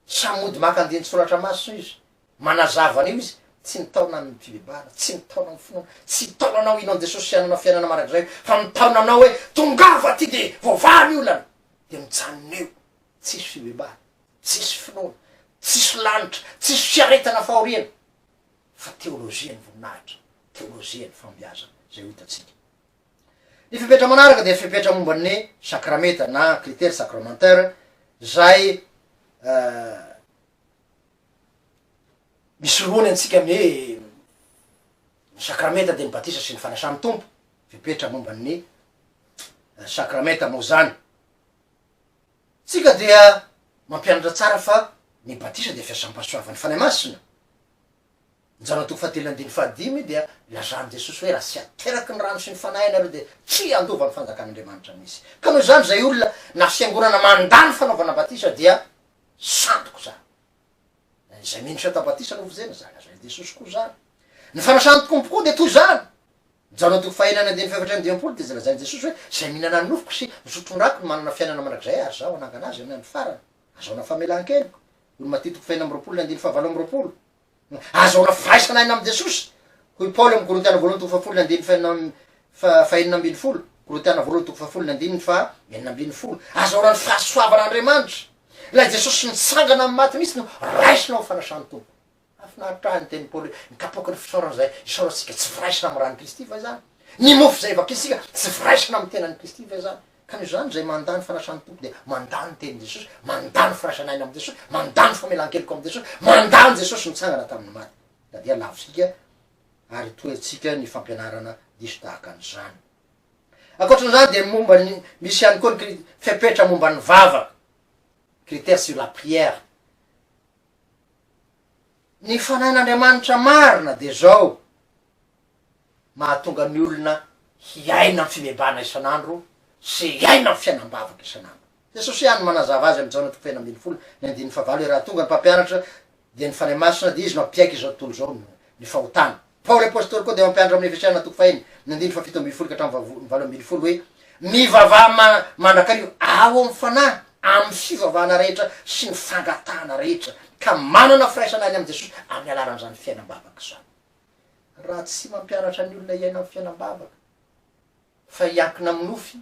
Samy mody maka andinin-tsoratra masina izy, Manazava an'io izy, tsy mitaona amin'ny fibebahana, tsy mitaona amin'ny finoana, tsy hitaona anao hino an'i Jesosy sy hanana fiainana mandrakizay, fa mitaona anao hoe tongava aty dia voavaha ny olana, dia mijanona eo, tsisy fibebahana, tsisy finoana, tsisy lanitra, tsisy fiaretana fahoriana, fa teolojian'ny voninahitra, teolojian'ny fahombiazana, izay ho hitantsika. Ny fepetra manaraka dia fepetra momba ny sakramenta na critère sacramentaire, izay Misy roa ny antsika amin'ny hoe ny sakramenta dia ny batisa sy ny fanasan'ny Tompo, fepetra momba ny sakramenta moa zany. Tsika dia mampianatra tsara fa ny batisa dia fiasam-pahasoavan'ny Fanahy Masina. Ny Jaona toko fahatelo andininy fahadimy dia ilazan'i Jesosy hoe raha tsy ateraky ny rano sy ny Fanahy ianareo dia tsy handova ny fanjakan'Andriamanitra mihitsy. Ka noho izany izay olona na fiangonana mandà ny fanaovana batisa dia sandoka izany. Izay mino sy atao batisa no hovonjena, izany lazain'i Jesosy koa izany. Ny fanasan'ny Tompo koa dia toy izany. Jaona toko fahenina andininy fahefatra amby 50 dia lazain'i Jesosy hoe, Izay mihinana ny nofoko sy misotro ny rako no manana fiainana mandrakizay ary Izaho hanangana azy amin'ny andro farany. Azahoana famelan-keloka. Hoy ny Matio toko fahenina amby 20 ny andininy fahavalo amby 20. Azahoana firaisana aina amin'i Jesosy. Hoy Paoly amin'ny Korintiana voalohany toko fahafolo ny andininy fahenina fahenina ambin'ny folo. Korintiana voalohany toko fahafolo ny andininy faha enina ambin'ny folo. Azahoana ny fahasoavan'Andriamanitra. Ilay Jesosy nitsangana amin'ny maty mihitsy no raisina ho fanasan'ny Tompo. Mahafinaritra ahy ny tenin'i Paoly hoe, ny kapoaky ny fisaorana izay isaorantsika tsy firaisana amin'ny ran'i Kristy va izany? Ny mofo izay vakintsika tsy firaisana amin'ny tenan'i Kristy va izany? Ka noho izany, izay mandà ny fanasan'ny Tompo dia mandà ny tenin'i Jesosy, mandà ny firaisana aina amin'i Jesosy, mandà ny famelan-keloka amin'i Jesosy, mandà an'i Jesosy nitsangana tamin'ny maty. Ka dia lavintsika ary toherintsika ny fampianarana diso tahaka an'izany. Ankoatran'izany dia momba ny, misy ihany koa ny kri- fepetra momba ny vavaka, critère sur la prière. Ny fanahin'Andriamanitra marina dia zao, mahatonga ny olona hiaina amin'ny fibebahana isan'andro sy hiaina amin'ny fiainam-bavaka isan'andro. Jesosy ihany no manazava azy amin'ny Jaona toko fahenina 16 ny andininy fahavalo hoe raha tonga ny mpampianatra dia ny Fanahy Masina dia izy no hampiaiky izao tontolo izao ny fahotana. Paoly apostoly koa dia mampianatra amin'ny Efesiana toko fahenina ny andininy fahafito ambin'ny folo ka hatramin'ny 18 hoe mivavaha mandrakariva ao amin'ny Fanahy amin'ny fivavahana rehetra sy ny fangatahana rehetra ka manana firaisana aina amin'i Jesosy amin'ny alalan'izany fiainam-bavaka izany. Raha tsy mampianatra ny olona hiaina amin'ny fiainam-bavaka fa hiankina amin'ny nofy,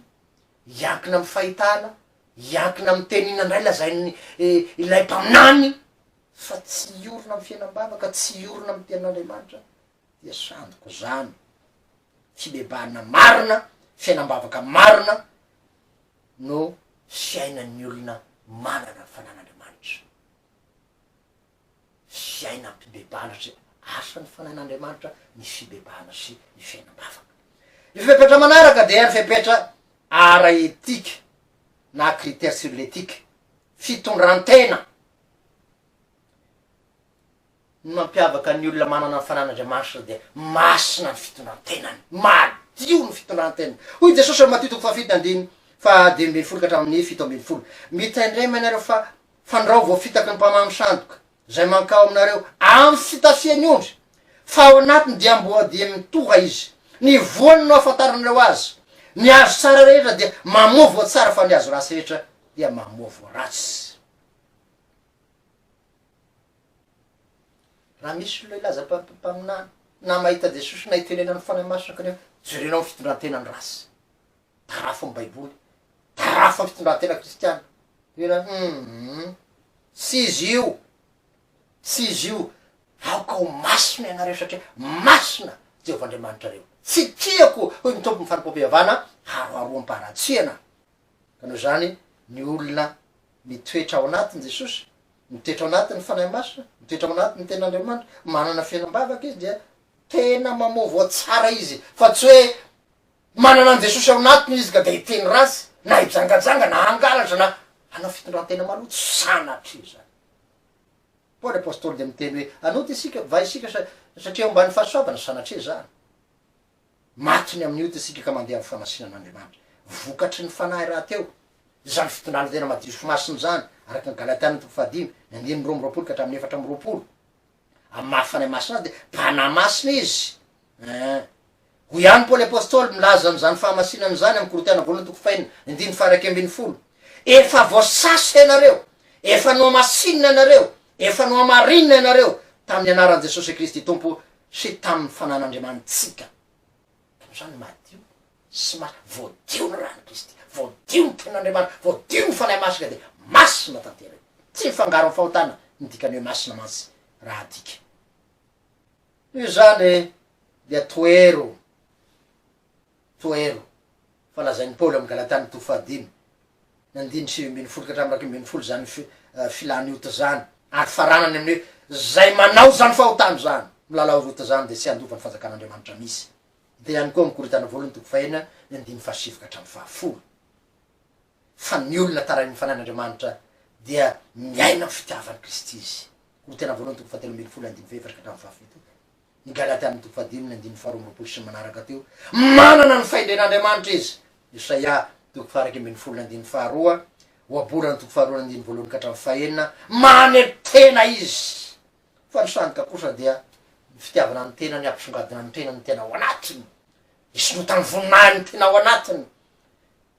hiankina amin'ny fahitana, Hiankina amin'ny teny inona indray lazain'ny ilay mpaminany fa tsy hiorina amin'ny fiainam-bavaka, tsy hiorina amin'ny tenin'Andriamanitra dia sandoka izany. Fibebahana marina, fiainam-bavaka marina no fiainan'ny olona manana ny fanan'Andriamanitra. Fiainam-pibebahana sy asan'ny fanan'Andriamanitra ny fibebahana sy ny fiainam-bavaka. Ny fepetra manaraka dia ny fepetra ara-etika na critère sur l'éthique, fitondran-tena. Ny mampiavaka ny olona manana ny fanan'Andriamanitra dia masina ny fitondran-tenany, madio ny fitondran-tenany. Hoy Jesosy ao Matio toko fahafito andininy faha-15 ka hatramin'ny 17, Mitandrema ianareo fa fandrao voafitaky ny mpamamo sandoka, izay mankao aminareo amin'ny fitafian'ny ondry, fa ao anatiny dia amboadia mitoha izy. Ny voany no ahafantaranareo azy. Ny hazo tsara rehetra dia mamoa voa tsara, fa ny hazo ratsy rehetra dia mamoa voa ratsy. Raha misy olona hilaza mpaminany, na mahita Jesosy na itenenan'ny Fanahy Masina kanefa jerenao ny fitondran-tenany ratsy. Tarafo ny baiboly, tarafo ny fitondrantena kristiana. Tena humm tsy izy io, tsy izy io, aoka ho masina ianareo satria masina Jehovah Andriamanitrareo. Tsy tiako, hoy ny Tompo ny fanompoam-pivavahana haroharoam-paharatsiana. Ka noho izany, ny olona mitoetra ao anatin'i Jesosy, mitoetra ao anatin'ny Fanahy Masina, mitoetra ao anatin'ny Tenin'Andriamanitra, manana fiainam-bavaka izy dia tena mamoa voa tsara izy, fa tsy hoe Manana an'i Jesosy ao anatiny izy ka dia hiteny ratsy, na hijangajanga, na hangalatra, na hanao fitondrantena maloto, sanatria izany. Paoly apostoly dia miteny hoe, hanota isika, va isika sa, satria eo ambany fahasoavana? Sanatria izany. Maty ny amin'ny ota isika ka mandeha amin'ny famasinan'Andriamanitra. Vokatry ny Fanahy rahateo izany fitondrana tena madio sy masina izany, araka ny Galatiana toko fahadimy, ny andininy 22 ka hatramin'ny 24. Amin'ny maha Fanahy Masina azy dia Mpanahy Masina izy. Ein. Hoy ihany Paoly Apostoly milaza an'izany fahamasinana izany amin'ny Korintiana voalohany toko fahenina, andininy faha-11, Efa voasasa ianareo, efa nohamasinina ianareo, efa nohamarinina ianareo tamin'ny anaran'i Jesosy Kristy Tompo sy tamin'ny fanan'Andriamanitsika. Izany madio sy masina, voadio ny ran'i Kristy, voadio ny tenin'Andriamanitra, voadio ny Fanahy Masina dia masina tanteraka. Tsy mifangaro amin'ny fahotana ny dikan'ny hoe masina mantsy raha adika. Noho izany dia tohero, tohero fa lazain'i Paoly amin'ny Galatana toko fahadimy, ny andininy 19 ka hatramin'ny 11 izany filan'ny ota izany, ary faranany amin'ny hoe izay manao izany fahotana izany, milalao ota izany dia tsy handova ny fanjakan'Andriamanitra misy. Hita ihany koa amin'ny Korintana voalohany toko fahenina, ny andininy fahasivy ka hatramin'ny fahafolo. Fa ny olona tarain'ny Fanahin'Andriamanitra dia miaina amin'ny fitiavan'i Kristy izy. Korintiana voalohany toko fahatelo ambin'ny folo andininy fahefatra ka hatramin'ny fahafito, ny Galatiana toko fahadimy ny andininy faharoa amby roapolo sy ny manaraka teo, manana ny fahendren'Andriamanitra izy. Isaia toko faha-iraika ambin'ny folo ny andininy faharoa, Ohabolana toko faharoa ny andininy voalohany ka hatramin'ny fahenina, manetry-tena izy. Fa ny sandoka kosa dia ny fitiavana ny tenany, hampisongadina ny tenany, ny tena ao anatiny, hisondrotan'ny voninahiny ny tena ao anatiny.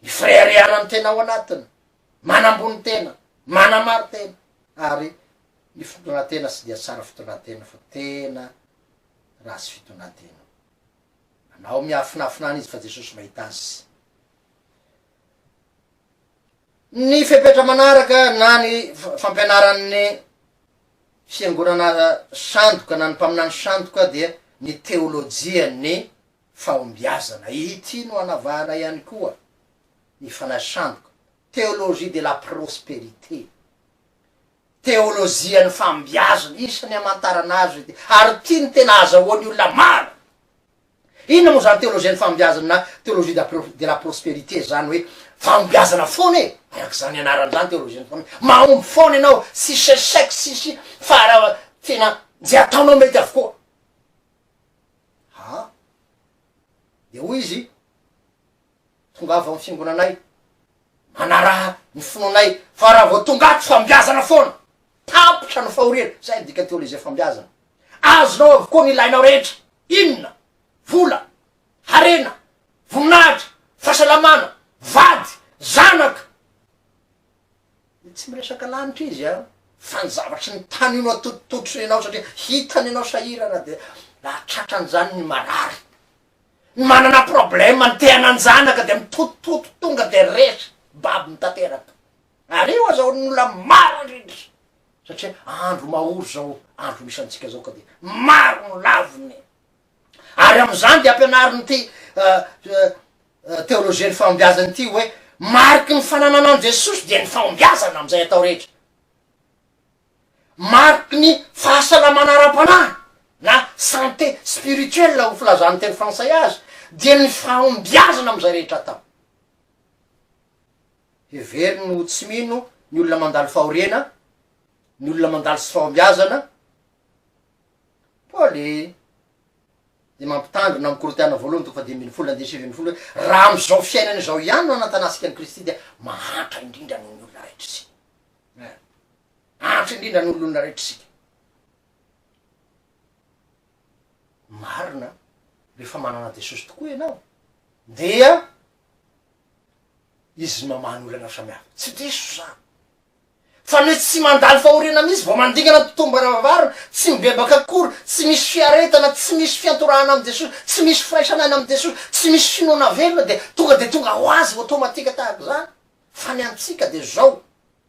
Ny fireharehana ny tena ao anatiny, manambony tena, manamari-tena, ary ny fitondran-tena tsy dia tsara fitondran-tena fa tena ratsy fitondran-tena. Manao miafinafina any izy fa Jesosy mahita azy. Ny fepetra manaraka na ny fampianaran'ny fiangonana sandoka na ny mpaminany sandoka dia ny teolojian'ny fahombiazana. Ity no anavahana ihany koa ny fanahy sandoka, théologie de la prospérité, teolojian'ny fahombiazana, isan'ny hamantarana azy ity, ary ity no tena ahazahoan'ny olona maro. Inona moa izany teolojian'ny fahombiazana na théologie de la prospérité izany hoe fahombiazana foana e, araka izany anarany izany teolojian'ny fahombiazana, mahomby foana ianao, tsisy échec, tsisy fahara, tena izay ataonao mety avokoa. Ha? Dia hoy izy, Tongava ao amin'ny fiangonanay, manaraha ny finoanay, fa raha vao tonga ato fambiazana foana, tapitra ny fahoriana. Zay ny dikan'ny teolojia fambiazana. Azonao avokoa ny ilainao rehetra. Inona? Vola, harena, voninahitra, fahasalamana, vady, zanaka. Tsy miresaka lanitra izy an, fa ny zavatry ny tany io no atotototony enao satria hitany enao sahirana de raha tratran'izany ny marary, ny manana problème, ny te hanan-janaka de mitotototo tonga de resy, babony tanteraka. Ary io azahoan'ny olona maro indrindra satria andro mahory zao andro misy antsika zao ka dia maro no laviny. Ary amin'izany dia ampianarin'ity teolojian'ny fahombiazana ity hoe mariky ny fananana an'i Jesosy dia ny fahombiazana amin'izay atao rehetra. Mariky ny fahasalamana ara-panahy na santé spirituelle ho filazan'ny teny frantsay azy dia ny fahombiazana amin'izay rehetra atao. Heveriny ho tsy mino ny olona mandalo fahoriana, ny olona mandalo tsy fahombiazana. Paoly dia mampitandrina amin'ny Korintiana voalohany toko faha-15 andininy 19 hoe raha amin'izao fiainana izao ihany no anantanasika an'i Kristy dia mahantra indrindra noho ny olona rehetra isika. Eh, mahantra indrindra noho ny olona rehetra isika. Marina, rehefa manana Jesosy tokoa ianao dia Izy no mamaha ny olana samihafa. Tsy diso izany. Fa ny hoe tsy mandalo fahoriana mihitsy vao mandingana ny tontolom-baravarana, tsy mibebaka akory, tsy misy fiaretana, tsy misy fiantorahana amin'i Jesosy, tsy misy firaisana aina amin'i Jesosy, tsy misy finoana velona dia tonga dia tonga ho azy automatique tahaka izany. Fa ny antsika dia izao,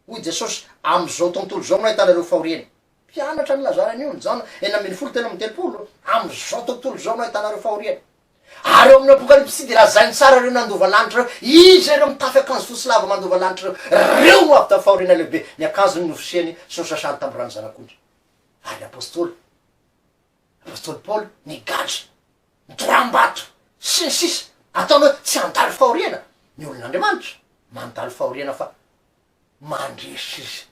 hoy Jesosy, amin'izao tontolo izao no ahitanareo fahoriana. Mpianatra nilazana an'io ny Jaona 16 33, amin'izao tontolo izao no ahitanareo fahoriana. Ary ao amin'ny Apokalypsy dia lazainy tsara ireo nandova lanitra ireo, iza ireo mitafy akanjo fotsy lava mandova lanitra ireo? Ireo no avy tamin'ny fahoriana lehibe, ny akanjony nofisehany sy nosasany tamin'ny ran'ny Zanak'ondry. Ary ny apostoly, apostoly Paoly, nigadra, nitoram-bato, sy ny sisa Ataony hoe tsy handalo fahoriana ny olon'Andriamanitra, mandalo fahoriana fa mandresy izy,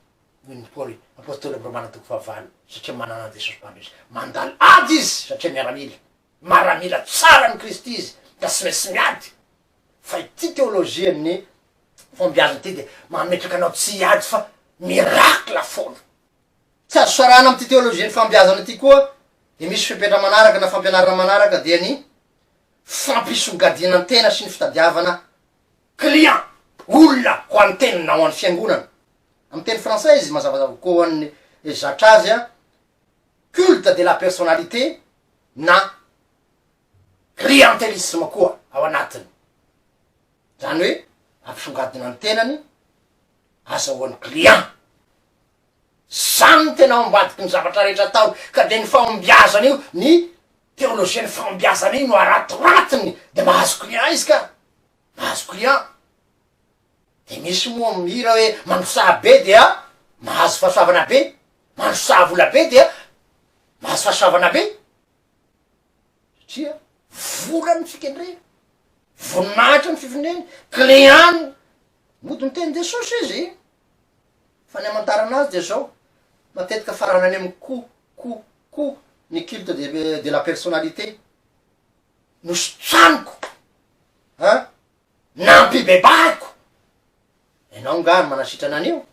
hoy ny Paoly, apostoly amin'ny Romana toko fahavalo, satria manana an'i Jesosy mpandresy. Mandalo ady izy satria miaramila. Maramila tsara an'i Kristy izy ka tsy maintsy miady. Fa ity teolojian'ny fahombiazana ity dia mametraka anao tsy hiady fa miracle foana. Tsy azo sarahana amin'ity teolojian'ny fahombiazana ity koa dia misy fepetra manaraka na fampianarana manaraka dia ny fampisongadinan-tena sy ny fitadiavana client, olona ho an'ny tenany na ho an'ny fiangonana. Amin'ny teny frantsay izy mazavazava kokoa ho an'ny zatra azy an, culte de la personnalité na clientelisme koa ao anatiny, zany hoe ampisongadina ny tenany azahoany client, zany no tena ao ambadiky ny zavatra rehetra ataony, ka de ny fahombiazana io, ny teolojian'ny fahombiazana io no aratiratiny de mahazo client izy ka, mahazo client. De misy moa mihira hoe mandrosaha be dia mahazo fahasoavana be, mandrosaha vola be dia mahazo fahasoavana be, satria vola no fikendrena, voninahitra no fifindrena, client mody miteny Jesosy izy, fa ny amantarana azy de zao, matetika faranany amy ko ko ko ny culte de de la personnalité, nositraniko an. Nampibebahako! Ianao angaha no manasitrana an'io?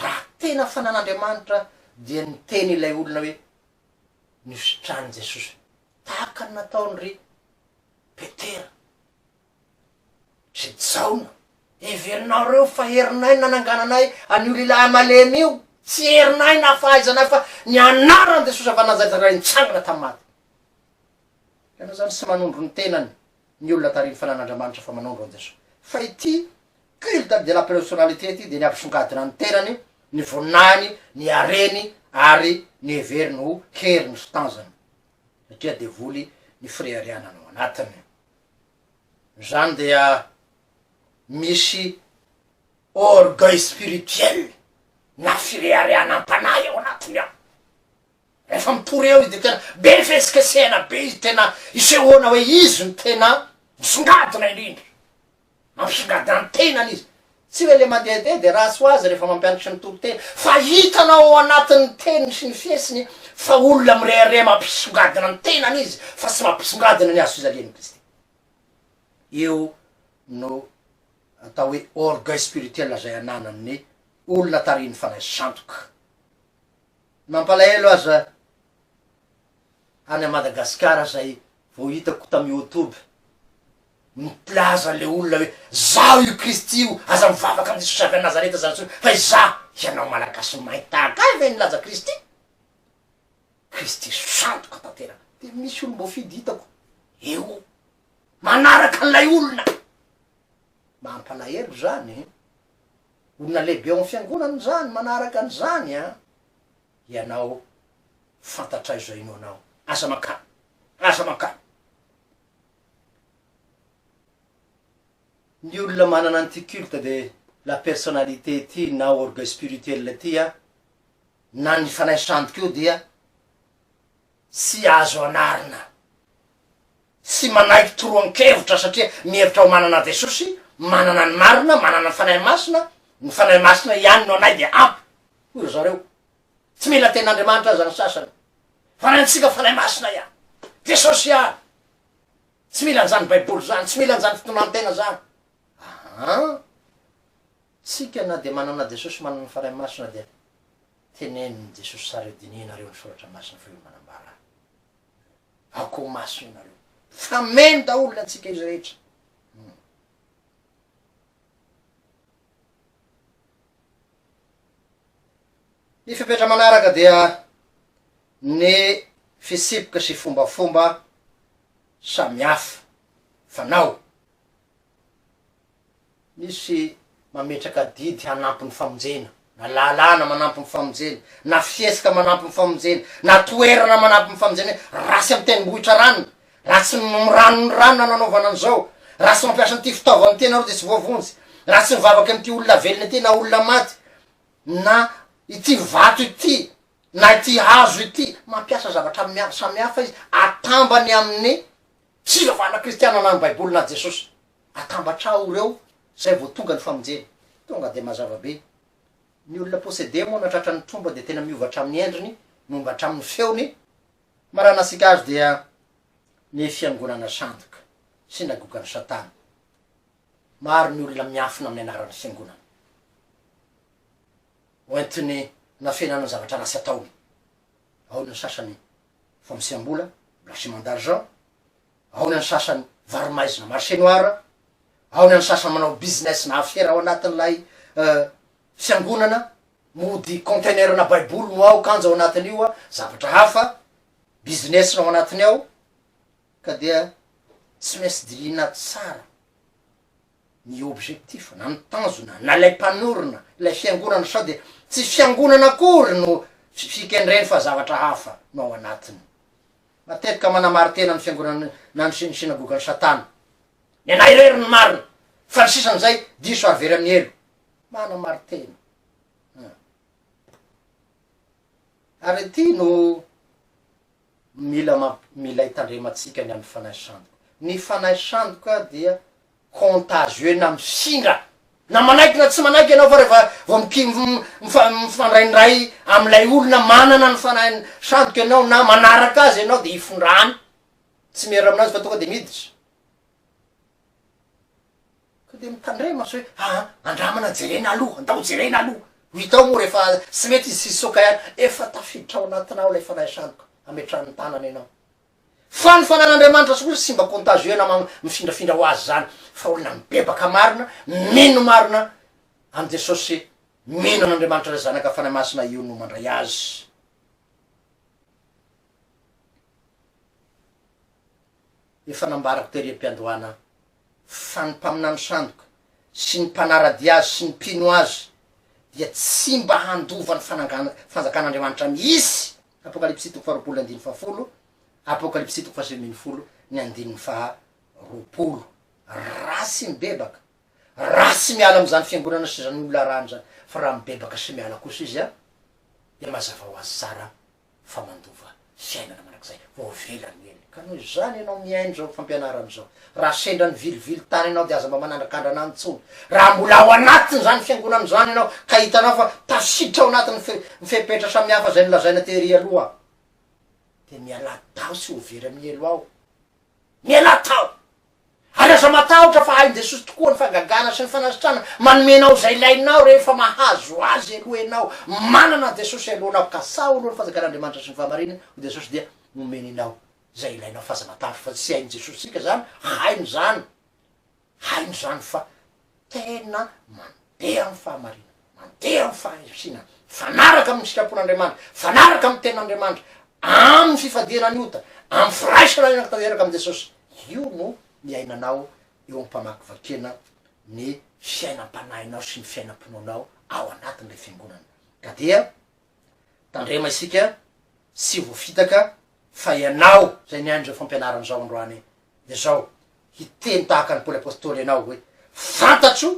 Raha tena fanan'Andriamanitra dia niteny ilay olona hoe nositranin'i Jesosy tahaka ny nataony ry Petera sy Jaona. Heverinareo fa herinay no nanangananay an'io lehilahy malemy io? Tsy herinay na fahaizanay fa ny anaran'i Jesosy avy any Nazareta ilay nitsangana tamin'ny maty. Ianao zany tsy manondro ny tenany ny olona tarihin'ny fanan'Andriamanitra fa manondro an'i Jesoa. Fa ity culte de la personnalité ity dia ny hampisongadina ny tenany, ny voninahiny, ny hareny ary ny heveriny ho heriny sy tanjany. Satria devoly ny fireharehana ao anatiny. Izany dia misy orgueil spirituel na fireharehana am-panahy ao anatiny ao. Rehefa mitory eo izy de tena be fihetsiketsehana be izy, tena isehoana hoe izy no tena misongadina indrindra, mampisongadina ny tenany izy. Tsy hoe le mandehandeha de ratsy ho azy rehefa mampianatra ny toriteny, fa hitanao ao anatin'ny teniny sy ny fihetsiny fa olona mirehareha mampisongadina ny tenany izy fa tsy mampisongadina ny hazo fijalian'i Kristy. Io no atao hoe orgueil spirituel izay ananan'ny olona tarihin'ny fanahy sandoka. Mampalahelo aza any Madagascar zay vao hitako tam youtube milaza le olona hoe zaho io Kristy io aza mivavaka am Jesosy avy any Nazareta zany tsony fa izaho ianao Malagasy mainty tahaka ahy ve nilaza Kristy? Kristy sandoka tanteraka de misy olom-boafidy hitako eo manaraka an'ilay olona mampalahelo zany. Olona lehibe ao amin'ny fiangonana izany, manaraka an'izany an! Ianao, fantatray izay inoanao. Aza mankany! Aza mankany! Ny olona manana an'ity culte de la personnalité ity na orgueil spirituel ity an, na ny fanahy sandoka io dia tsy azo anarina. Tsy manaiky toroan-kevitra satria mihevitra ho manana Jesosy, manana ny marina, manana ny Fanahy Masina, ny Fanahy Masina ihany no anay dia ampy, hoy ry zareo. Tsy mila tenin'Andriamanitra aza ny sasany, fa ny antsika Fanahy Masina ihany, Jesosy ihany. Tsy mila an'izany Baiboly izany, tsy mila an'izany fitondran-tena izany. Aa! Tsika na dia manana Jesosy manana ny Fanahy Masina dia tenenin'i Jesosy tsara eo dinihinareo ny Soratra Masina fa io no manambara ahy. Aoka ho masina ianareo. Fameno daholo ny antsika izy rehetra. Hmm. Ny fepetra manaraka dia ny fitsipika sy fombafomba samihafa fanao. Misy mametraka adidy hanampy ny famonjena, na lalàna manampy ny famonjena, na fihetsika manampy ny famonjena, na toerana manampy ny famonjena hoe ratsy amin'ny tendrombohitra ranona, raha tsy miranon'ny ranona no anaovana an'izao, raha tsy mampiasa an'ity fitaovana ity ianareo dia tsy voavonjy, raha tsy mivavaka amin'ity olona velona ity na olona maty, na ity vato ity, na ity hazo ity, mampiasa zavatra samihafa izy, atambany amin'ny fivavahana kristiana na ny baiboly na Jesosy. Atambatrao ireo zay vao tonga ny famonjena. Tonga de mazava be. Ny olona possédé moa na tratran'ny tromba dia tena miova hatramin'ny endriny, miomba hatramin'ny feony. Maranasika azy dia ny fiangonana sandoka, synagogan'i satana. Maro ny olona miafina amin'ny anaran'ny fiangonana. Hoentiny hanafenana ny zavatra ratsy ataony. Ao ny sasany famosiam-bola, blanchiment d'argent, ao ny an'ny sasany varo-maizina marché noir, ao ny an'ny sasany manao business na afera ao anatin'ilay fiangonana, mody container-na baiboly no ao kanjo ao anatin'io a, zavatra hafa, business no ao anatiny ao, ka dia tsy maintsy dinihina tsara ny objectif na ny tanjona na ilay mpanorina ilay fiangonana sao dia tsy fiangonana akory no fikendreny fa zavatra hafa no ao anatiny. Matetika manamari-tena ny fiangonana na ny synagogan'i Satana. Ny anay irery no marina, fa ny sisan'izay diso ary very amin'ny helo. Manamari-tena. Ary ity no mila mamp- mila hitandremantsika ny amin'ny fanahy sandoka. Ny fanahy sandoka dia contagieux na mifindra na manaiky na tsy manaiky ianao fa rehefa vao miki- mifa- mifandraindray amin'ilay olona manana ny fanahy sandoka ianao na manaraka azy ianao de ifindrany, tsy miera aminazy fa tonga de miditra. Ka de mitandrema sao hoe aa andramana jerena aloha, andao jerena aloha, ho hita ao moa rehefa tsy mety izy tsy hisoka ihany, efa tafiditra ao anatinao ilay fanahy sandoka, ametrahany tanana ianao. Fa ny fanan'Andriamanitra sy kosa tsy mba contagieux na mifindrafindra ho azy zany fa olona mibebaka marina, mino marina an'i Jesosy, mino an'Andriamanitra Ray Zanaka Fanahy Masina io no mandray azy. Efa nambarako tery am-piandohana fa ny mpaminany sandoka sy ny mpanara-dia azy sy ny mpino azy dia tsy mba handova ny fanangana fanjakan'Andriamanitra mihitsy. Apokalypsy toko faharoapolo ny andininy fahafolo, Apokalypsy toko fahasivy ambinifolo ny andininy faharoapolo. Raha tsy mibebaka, raha tsy miala amin'izany fiangonana sy izany olona arahany izany, fa raha mibebaka sy miala kosa izy an, dia mazava ho azy tsara fa mandova fiainana mandrakizay, voavela ny helony. Ka noho izany ianao mihaino izao fampianarana izao, raha sendra nivilivily tany ianao dia aza mba manandrakandrana any intsony. Raha mbola ao anatin'izany fiangonana izany ianao ka hitanao fa tafiditra ao anatin'ny fe- ny fepetra samihafa izay nolazaina tery aloha dia mialà tao tsy ho very amin'ny helo ao. Mialà tao! Ary aza matahotra fa hain'i Jesosy tokoa ny fahagagana sy ny fanasitranana, manome anao izay ilainao rehefa mahazo Azy aloha ianao, manana an'i Jesosy alohanao, katsaho aloha ny fanjakan'Andriamanitra sy ny fahamarinany, hoy Jesosy dia nomeny anao izay ilainao fa aza matahotra fa tsy hain'i Jesosy tsika izany, hainy izany, hainy izany fa tena mandeha amin'ny fahamarinana, mandeha amin'ny fahaisinana, mifanaraka amin'ny sitrapon'Andriamanitra, mifanaraka amin'ny tenin'Andriamanitra, amin'ny fifadiana ny ota, amin'ny firaisana tanteraka amin'i Jesosy. Io no iainanao eo am-pamakivakiana. ny fiainam-panahinao sy ny fiainam-pinoanao ao anatin'ilay fiangonana. Ka dia tandrema isika tsy voafitaka fa ianao izay nihaino izao fampianarana izao androany dia izao, hiteny tahaka an'i Paoly Apostoly ianao hoe, fantatro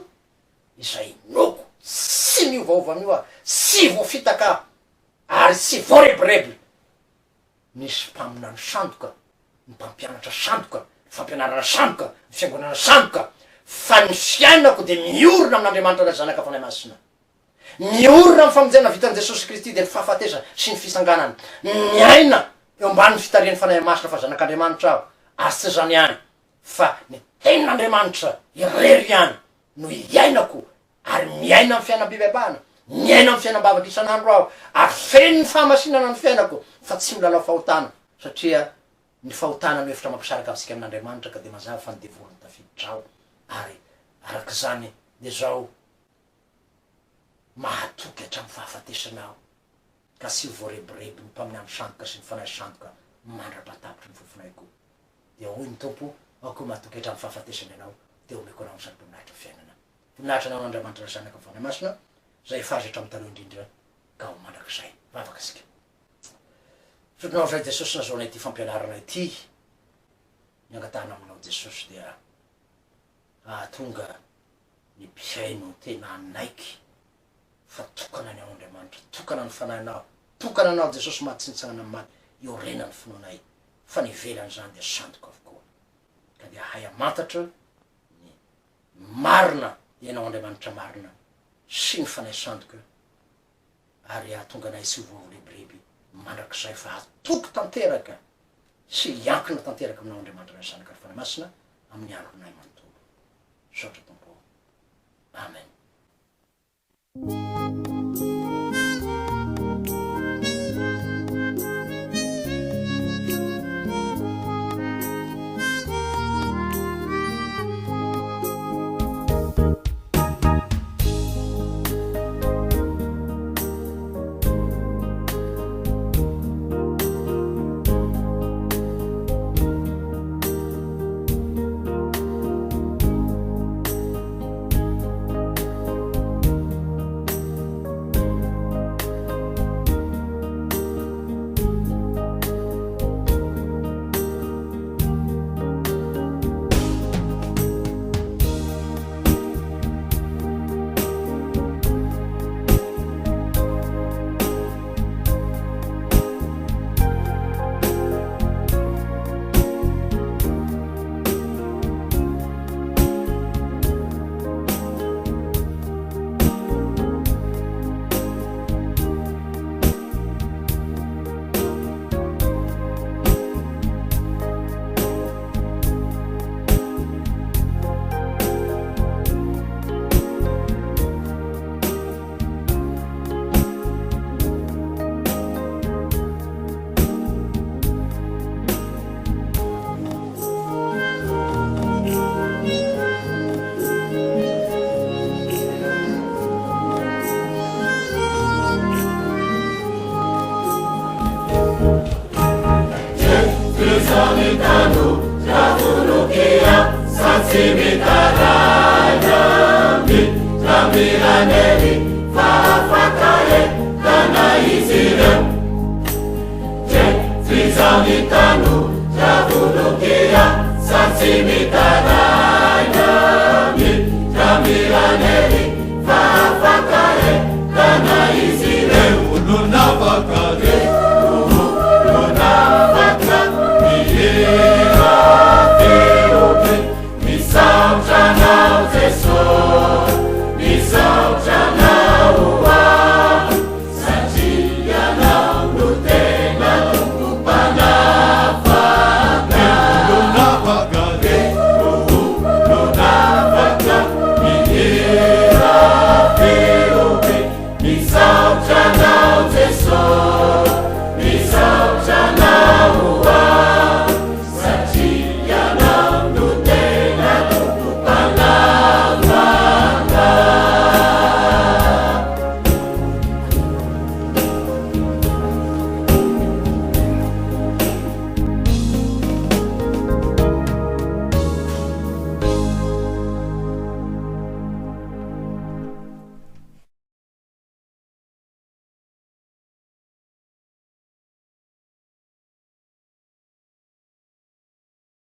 izay inoako, tsy miovaova an'io aho, tsy voafitaka aho, ary tsy voarebireby. Nisy mpaminany sandoka, ny mpampianatra sandoka, ny fampianarana sandoka, ny fiangonana sandoka, fa ny fiainako dia miorina amin'Andriamanitra Ray Zanaka Fanahy Masina. Miorina amin'ny famonjena vitan'i Jesosy Kristy dia ny fahafatesana sy ny fitsanganana. Miaina eo ambanin'ny fitarihan'ny Fanahy Masina fa zanak'Andriamanitra aho, ary tsy izany ihany fa ny Tenin'Andriamanitra irery ihany no iainako ary miaina amin'ny fiainam-pibebahana, miaina amin'ny fiainam-bavaka isan'andro aho, ary feno ny fahamasinana ny fiainako fa tsy milalao fahotana, satria ny fahotana no efitra mampisaraka antsika amin'Andriamanitra ka dia mazava fa ny devoly no tafiditra ao, ary araka izany dia izao mahatoky hatramin'ny fahafatesana aho, ka tsy ho voarebireby ny mpaminany sandoka sy ny fanahy sandoka mandra-pahatapitry ny fofonaiko. Dia hoy ny Tompo, Aoka ho mahatoky hatramin'ny fahafatesana ianao, dia homeko anao ny satroboninahitry ny fiainana. Voninahitra anao Andriamanitra Ray Zanaka Fanahy Masina, izay efa azy hatramin'ny taloha indrindra ka ho mandrakizay. Vavaka isika. Misaotra Anao Ray Jesosy nazahoanay ity fampianarana ity. Ny angatahana aminao Jesosy dia hahatonga ny mpihaino tena hanaiky fa tokana ny ao Andriamanitra, tokana ny Fanahinao, tokana Anao Jesosy mahatsintsangana amin'ny maty, iorenan'ny finoanay, fa ny ivelan'izany dia sandoka avokoa. Ka dia hahay hamantatra ny marina Ianao Andriamanitra marina sy ny Fanahy sandoka ary hahatonga anay tsy ho voarebireby mandrakizay fa hatoky tanteraka sy hiankina tanteraka aminao Andriamanitra Ray Zanaka ary Fanahy Masina amin'ny andronay manontolo. Misaotra Tompo ô. Amen.